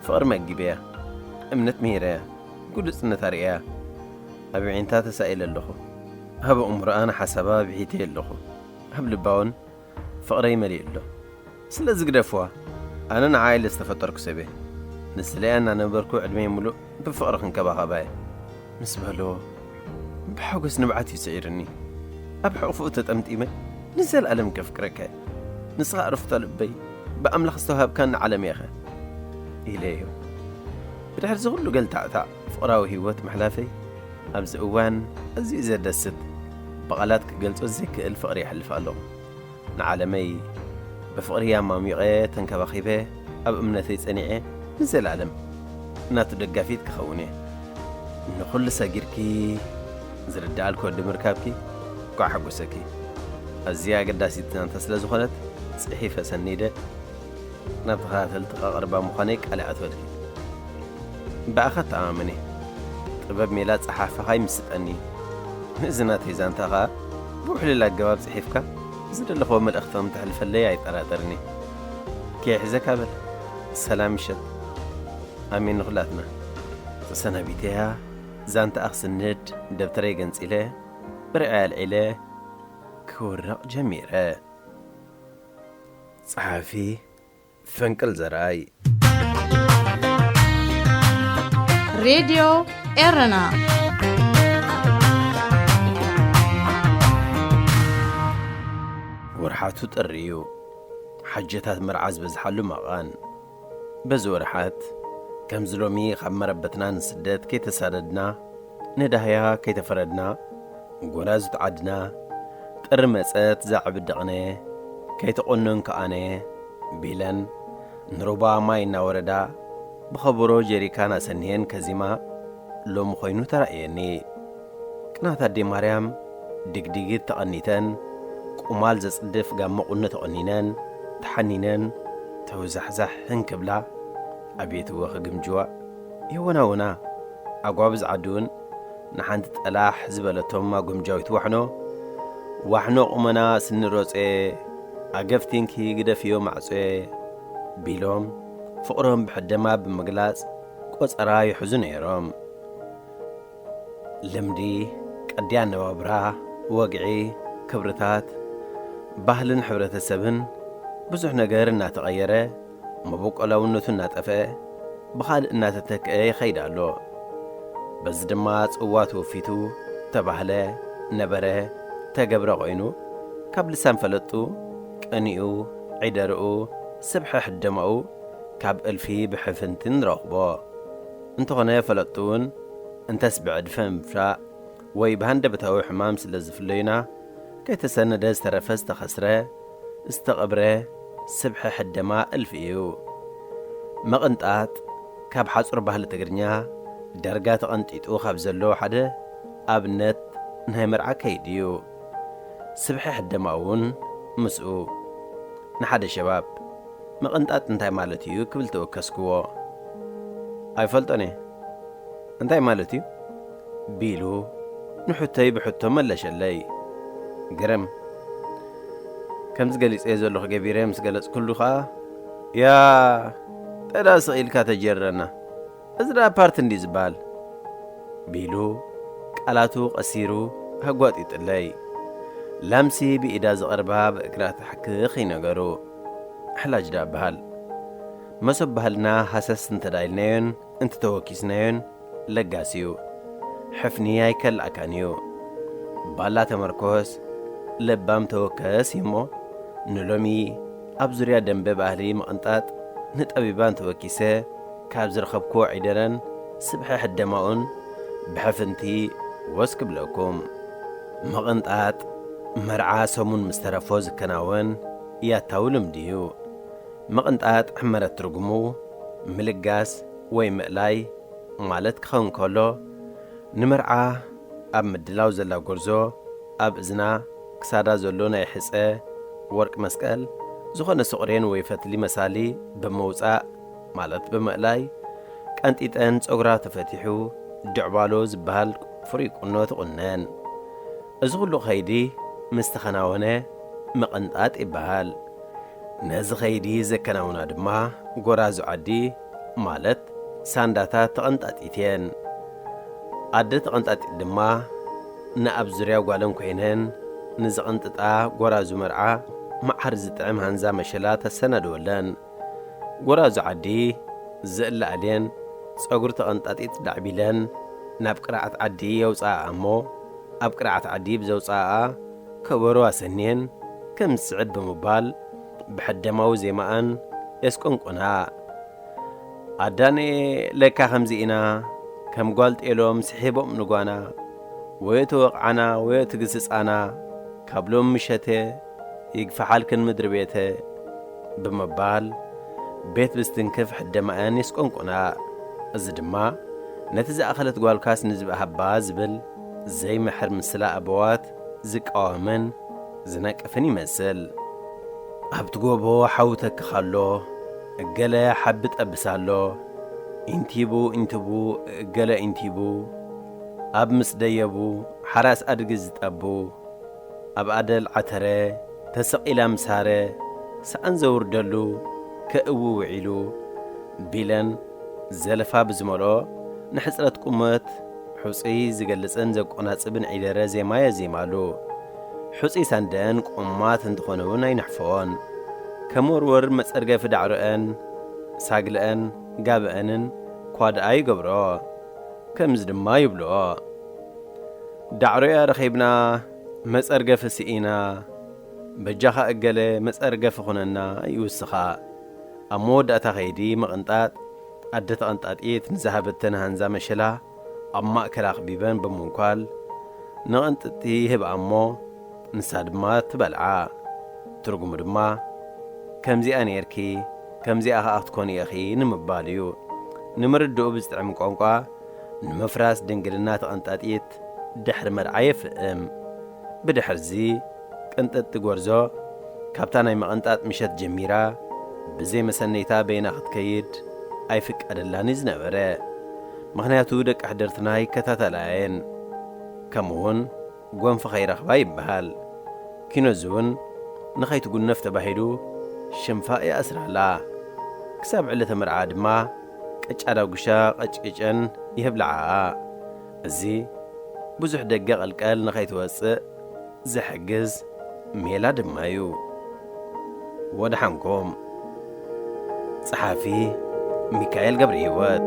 ፍቕሪ መጊበያ። እምነት ምሂረያ። ግሉጽነት ኣርእያ። ኣብ ኣዒንታ ተሳኢለ ኣለኹ። ኣብ ኣእምሮኣ ንሓሳባ ብሒተዮ ኣለኹ። ኣብ ልባ እውን ፍቕረይ መሊኡ ኣሎ። ስለዚ ግደፍዋ። ኣነ ንዓኣ ኢለ ዝተፈጠርኩ ሰብ እየ። ንስለያ እናነበርኩ ዕድመይ ምሉእ ብፍቕሪ ክንከባኸባ እየ። ምስ በሎ፣ ብሓጎስ ንብዓት እዩ ስዒርኒ። ኣብ ሕቑፍኡ ተጠምጢመ፣ ንዘለኣለም ከፍቅረካ እየ። ንስኻ ዕረፍቶ ልበይ፣ ብኣምላኽ ዝተዋሃብካኒ ዓለም ኢኻ ኢለዮ። ብድሕሪ እዚ ኩሉ ገልታዕታዕ ፍቕራዊ ህይወት ምሕላፈይ፣ ኣብዚ እዋን ኣዝዩ ዘደስት፣ ብቓላት ክገልጾ ዘይክእል ፍቕሪ የሕልፍ ኣለኹ። ንዓለመይ ብፍቕሪ ኣማሚቐ ተንከባኺበ፣ ኣብ እምነተይ ጸኒዐ፣ ንዘለኣለም ናቱ ደጋፊት ክኸውን እየ። ንኹሉ ሰጊርኪ ዝርድኣልኪ ወዲ ምርካብኪ እንኳዕ ሓጎሰኪ። ኣዝያ ኣገዳሲት ዛንታ ስለ ዝኾነት ጽሒፈ ሰኒደ ናብ ተኸታተልቲ ከቕርባ ምዃነይ ቃል ይኣትወልኪ። ብኣኻ እተኣማመን እየ። ጥበብ ሜላ ጸሓፍኻ ይምስጠኒ። ነዚ ናተይ ዛንታ ኸኣ ብውሕሉል ኣገባብ ጽሒፍካ ዝደለኽዎ መልእኽቲ ከም ተሕልፈለይ ኣይጠራጠርን እየ። ከይሕዘካ በል። ሰላም ምሸት። ኣሜን ንኹላትና። ተሰናቢተያ ዛንታኣ ክስንድ ደብተረይ ገንጺለ፣ ብርዐይ ኣልዒለ ክውርቕ ጀሚረ። ጸሓፊ ፈንቅል ዘርኣይ። ሬድዮ ኤረና። ወርሓቱ ጥሪ እዩ። ሓጀታት መርዓ ዝበዝሓሉ መቓን። በዚ ወርሓት፣ ከምዚ ሎሚ ካብ መረበትና ንስደት ከይተሳደድና፣ ንዳህያ ከይተፈረድና፣ ጎናዙት ዓድና፣ ጥሪ መጸት ዛዕቢ ደቕነ፣ ከይተቖነንኩ ኣነ፣ ቢለን፣ ንሩባ ማይ እናወረዳ፣ ብኸበሮ ጀሪካን ኣሰንየን ከዚማ፣ ሎሚ ኮይኑ ተራእየኒ። ቅናት ኣዴ ማርያም፣ ድግዲግት ተቐኒተን፣ ቁማል ዘጽድፍ ጋመ ቁኖ ተቖኒነን፣ ተሓኒነን፣ ተውዛሕዛሕ እንክብላ፣ ኣቤት እወ ክግምጅዋ፣ የወናውና። ኣጓብዝ ዓዲ እውን ንሓንቲ ጠላሕ ዝበለቶም ኣጎምጃዊት ዋሕኖ፣ "ዋሕኖ ቁመና ስኒ ሮጼ፣ ኣገፍቲንኪ ግደፍዮ ማዕጾየ" ቢሎም፣ ፍቕሮም ብሕደማ ብምግላጽ ቆጸራ ይሕዙ ነይሮም። ልምዲ፣ ቅዲ ኣነባብራ፣ ወግዒ፣ ክብርታት፣ ባህልን ሕብረተሰብን ብዙሕ ነገር እናተቐየረ፣ መበቆላውነቱ እናጠፍአ፣ ብኻልእ እናተተክአ ይኸይድ ኣሎ። በዚ ድማ ጽዋ ተወፊቱ፣ ተባህለ፣ ነበረ፣ ተገብረ ኮይኑ፣ ካብ ልሳን ፈለጡ፣ ቅኒኡ፣ ዒደርኡ፣ ስብሐ ሕደማኡ፣ ካብ እልፊ ብሕፍንቲ ንረኽቦ። እንተኾነ ፈለጥቱ እውን እንተስ ብዕድፈ ምፍራቕ ወይ ብሃንደበታዊ ሕማም ስለ ዝፍለዩና፣ ከይተሰነደ ዝተረፈ ዝተኸስረ፣ ዝተቐብረ ስብሐ ሕደማ እልፊ እዩ። ምቕንጣጥ ካብ ሓጹር ባህሊ ትግርኛ ዳርጋ ተቐንጢጡ ካብ ዘሎ ሓደ ኣብነት ናይ መርዓ ከይዲ እዩ። ስብሐ ሕደማ እውን ምስኡ። ንሓደ ሸባብ ምቕንጣጥ እንታይ ማለት እዩ ክብል ተወከስክዎ። "ኣይፈልጦን እየ። እንታይ ማለት እዩ?" ቢሉ ንሕቶይ ብሕቶ መለሸለይ። ግርም። ከምዚ ገሊጸዮ ዘለኹ ገቢረ ምስ ገለጽኩሉ ኸኣ፣ "ያ፣ ጠዳ ስቕ ኢልካ ተጀረና። እዚ ደኣ ፓርቲ እንድዩ ዝበሃል?" ቢሉ ቃላቱ ቀሲሩ ኣጓጢጥለይ። ላምሲ ብኢዳ ዝቐርባ ብእግራ ትሕክኽ እዩ ነገሩ። ሕላጅ ደኣ በሃል። መሶብ ባህልና ሃሰስ እንተዳኢልናዮን እንተተወኪስናዮን ለጋስ እዩ። ሕፍኒ ኣይከልኣካን እዩ። ባላ ተመርኮስ፣ ለባም ተወከስ እዩ እሞ፣ ንሎሚ ኣብ ዙርያ ደንበ ባህሊ ምቕንጣጥ ንጠቢባን ተወኪሰ ካብ ዝረኸብክዎ ዒደረን ስብሐ ሕደማኡን ብሕፍንቲ ወስ ክብለኩም። ምቕንጣጥ መርዓ ሰሙን ምስ ተረፎ ዝከናወን ያታዊ ልምዲ እዩ። ምቕንጣጥ ሕመረት ትርጉሙ ምልጋስ ወይ ምእላይ ማለት ክኸውን ከሎ፣ ንመርዓ ኣብ ምድላው ዘላ ጎርዞ ኣብ እዝና፣ ክሳዳ ዘሎ ናይ ሕጸ ወርቂ መስቀል፣ ዝኾነ ስቑሬን ወይ ፈትሊ መሳሊ ብምውጻእ፣ ማለት ብምእላይ፣ ቀንጢጠን ጸጉራ ተፈቲሑ ድዕባሎ ዝበሃል ፍሩይ ቁኖ ትቑነን። እዚ ኩሉ ከይዲ ምስ ተኸናወነ ምቕንጣጥ ይበሃል። ነዚ ከይዲ ዘከናውና ድማ ጎራዙ ዓዲ ማለት ሳንዳታት ተቐንጣጢት እየን። ኣደ ተቐንጣጢት ድማ ንኣብ ዙርያ ጓለን ኮይነን ንዝቕንጥጣ ጎራዙ መርዓ መዓር ዝጥዕም ሃንዛ መሸላ ተሰናድወለን። ጎራዙ ዓዲ ዝእላዕልየን ጸጉሪ ተቐንጣጢት ዳዕቢለን ናብ ቅርዓት ዓዲ የውፅኣኣ እሞ ኣብ ቅርዓት ዓዲ ብዘውፅኣኣ ከበሮ ኣሰንየን ከም ዝስዕድ ብምባል ብሕደማዊ ዜማኣን የስቆንቆና። ኣዳነ ለካ ከምዚ ኢና ከም ጓል ጤሎም ስሒቦም ንጓና ወዮ ተወቕዓና ወዮ ትግስጻና ካብ ሎም ምሸተ ይግፍሓልክን ምድሪ ቤተ ብምባል ቤት ብስትንክፍ ሕደማኣን የስቆንቁና። እዚ ድማ ነቲ ዝኣኸለት ጓልካስ ንዝብእ ሃባ ዝብል ዘይምሕር ምስላ ኣበዋት ዝቃወምን ዝነቅፍን ይመስል። ኣብቲ ጎቦ ሓዊ ተክኽ ኣሎ፣ እገለ ሓቢ ጠብስ ኣሎ፣ ኢንቲቡ ኢንቲቡ እገለ ኢንቲቡ፣ ኣብ ምስ ደየቡ ሓራስ ኣድጊ ዝጠቡ፣ ኣብ ኣደል ዓተረ ተሰቒላ ምሳረ ሰኣን ዘውርደሉ ከእዊ ውዒሉ ቢለን ዘለፋ ብዝመልኦ ንሕጽረት ቁመት ሑጺ ዝገልጽን ዘቆናጽብን ዒደረ ዜማ የዜማሉ። ሑጺ ሳንደን ቁማት እንተኾነ እውን ኣይንሕፈኦን። ከም ወርወር መጸርገፊ ዳዕሮአን፣ ሳግለአን፣ ጋብአንን ኳድኣ ይገብርኦ። ከምዚ ድማ ይብልኦ። ዳዕሮያ ረኺብና መጸርገፊ ስኢና፣ በጃኻ እገለ መጸርገፊ ኹነና ይውስኻ። ኣብ መወዳእታ ከይዲ ምቕንጣጥ ኣደ ተቐንጣጢት ንዝሃበተን ሃንዛ መሸላ ኣብ ማእከል ኣኽቢበን ብምንኳል ንቕንጥጥቲ ይህብኣ እሞ ንሳ ድማ ትበልዓ። ትርጉሙ ድማ ከምዚኣ ነይርኪ ከምዚኣ ኸኣ ክትኮኒ ኢኺ ንምባል እዩ። ንምርድኡ ብዝጥዕም ቋንቋ ንምፍራስ ድንግልና ተቐንጣጢት ድሕሪ መርዓ የፍእም። ብድሕርዚ ቅንጥጥቲ ጎርዞ ካብታ ናይ ምቕንጣጥ ምሸት ጀሚራ ብዘይ መሰነይታ በይና ክትከይድ ኣይፍቀደላን እዩ ዝነበረ። ምኽንያቱ ደቂ ሕድርትና ይከታተላየን ከምኡውን ጎንፊ ከይረኽባ ይበሃል። ኪኖዚ እውን ንኸይትጉነፍ ተባሂሉ ሽንፋ ይኣስራላ። ክሳብ ዕለተ መርዓ ድማ ቅጫ ዳጉሻ ቀጭቅጨን ይህብልዓኣ። እዚ ብዙሕ ደገ ቀልቀል ንኸይትወፅእ ዝሕግዝ ሜላ ድማ እዩ። ወድሓንኩም። ጸሓፊ ሚካኤል ገብረህይወት።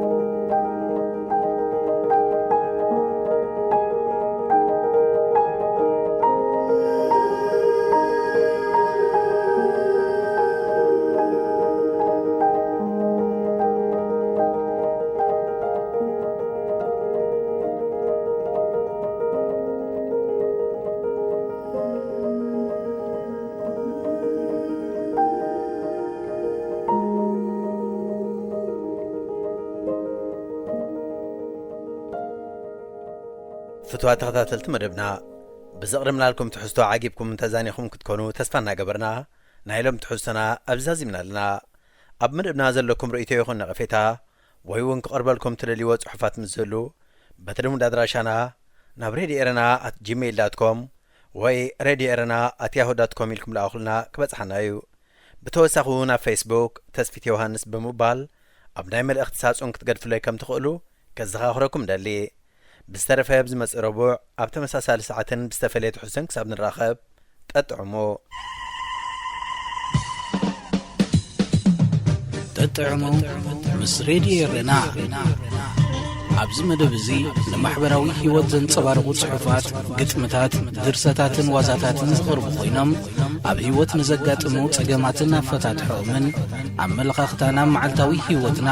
ፍትዋ ተኸታተልቲ መደብና፣ ብዘቕደምናልኩም ትሕዝቶ ዓጊብኩም ተዛኒኹም ክትኮኑ ተስፋ እናገበርና፣ ናይ ሎም ትሕዝቶና ኣብዚ ዛዚምና ኣለና። ኣብ መደብና ዘለኩም ርእይቶ ይኹን ነቐፌታ፣ ወይ እውን ክቐርበልኩም ትደልይዎ ጽሑፋት ምስ ዝህሉ፣ በቲ ልሙድ ኣድራሻና ናብ ሬድዮ ኤረና ኣት ጂሜይል ዳት ኮም ወይ ሬድዮ ኤረና ኣት ያሁ ዳት ኮም ኢልኩም ለኣኹልና ክበጽሓና እዩ። ብተወሳኺ እውን ኣብ ፌስቡክ ተስፊት ዮሃንስ ብምባል ኣብ ናይ መልእኽቲ ሳጹን ክትገድፉለይ ከም ትኽእሉ ከዘኻኽረኩም ደሊ። ብዝተረፈ ኣብ ዝመጽእ ረቡዕ ኣብ ተመሳሳሊ ሰዓትን ብዝተፈለየ ትሕዝቶን ክሳብ ንራኸብ፣ ጠጥዕሙ። ጠጥዕሙ ምስ ሬድዮ ኤረና። ኣብዚ መደብ እዚ ንማሕበራዊ ህይወት ዘንጸባርቑ ጽሑፋት፣ ግጥምታት፣ ድርሰታትን ዋዛታትን ዝቐርቡ ኮይኖም፣ ኣብ ህይወት ንዘጋጥሙ ጸገማትን ኣፈታትሖኦምን፣ ኣመለኻኽታና፣ መዓልታዊ ህይወትና፣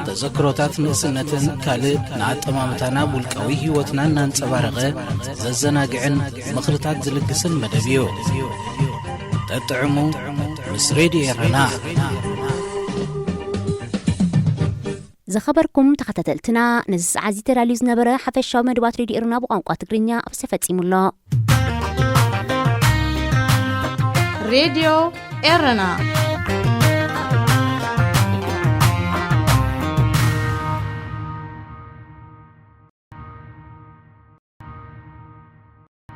ተዘክሮታት ንእስነትን ካልእ ንኣጠማምታና ኣብ ውልቃዊ ህይወትና እናንጸባረቐ ዘዘናግዕን ምኽርታት ዝልግስን መደብ እዩ። ጠጥዕሙ ምስ ሬድዮ ኤረና። ዝኸበርኩም ተኸታተልትና፣ ነዚ ሰዓት እዚ ተዳልዩ ዝነበረ ሓፈሻዊ መደባት ሬድዮ ኤረና ብቋንቋ ትግርኛ ኣብዚ ተፈጺሙ ኣሎ። ሬድዮ ኤረና።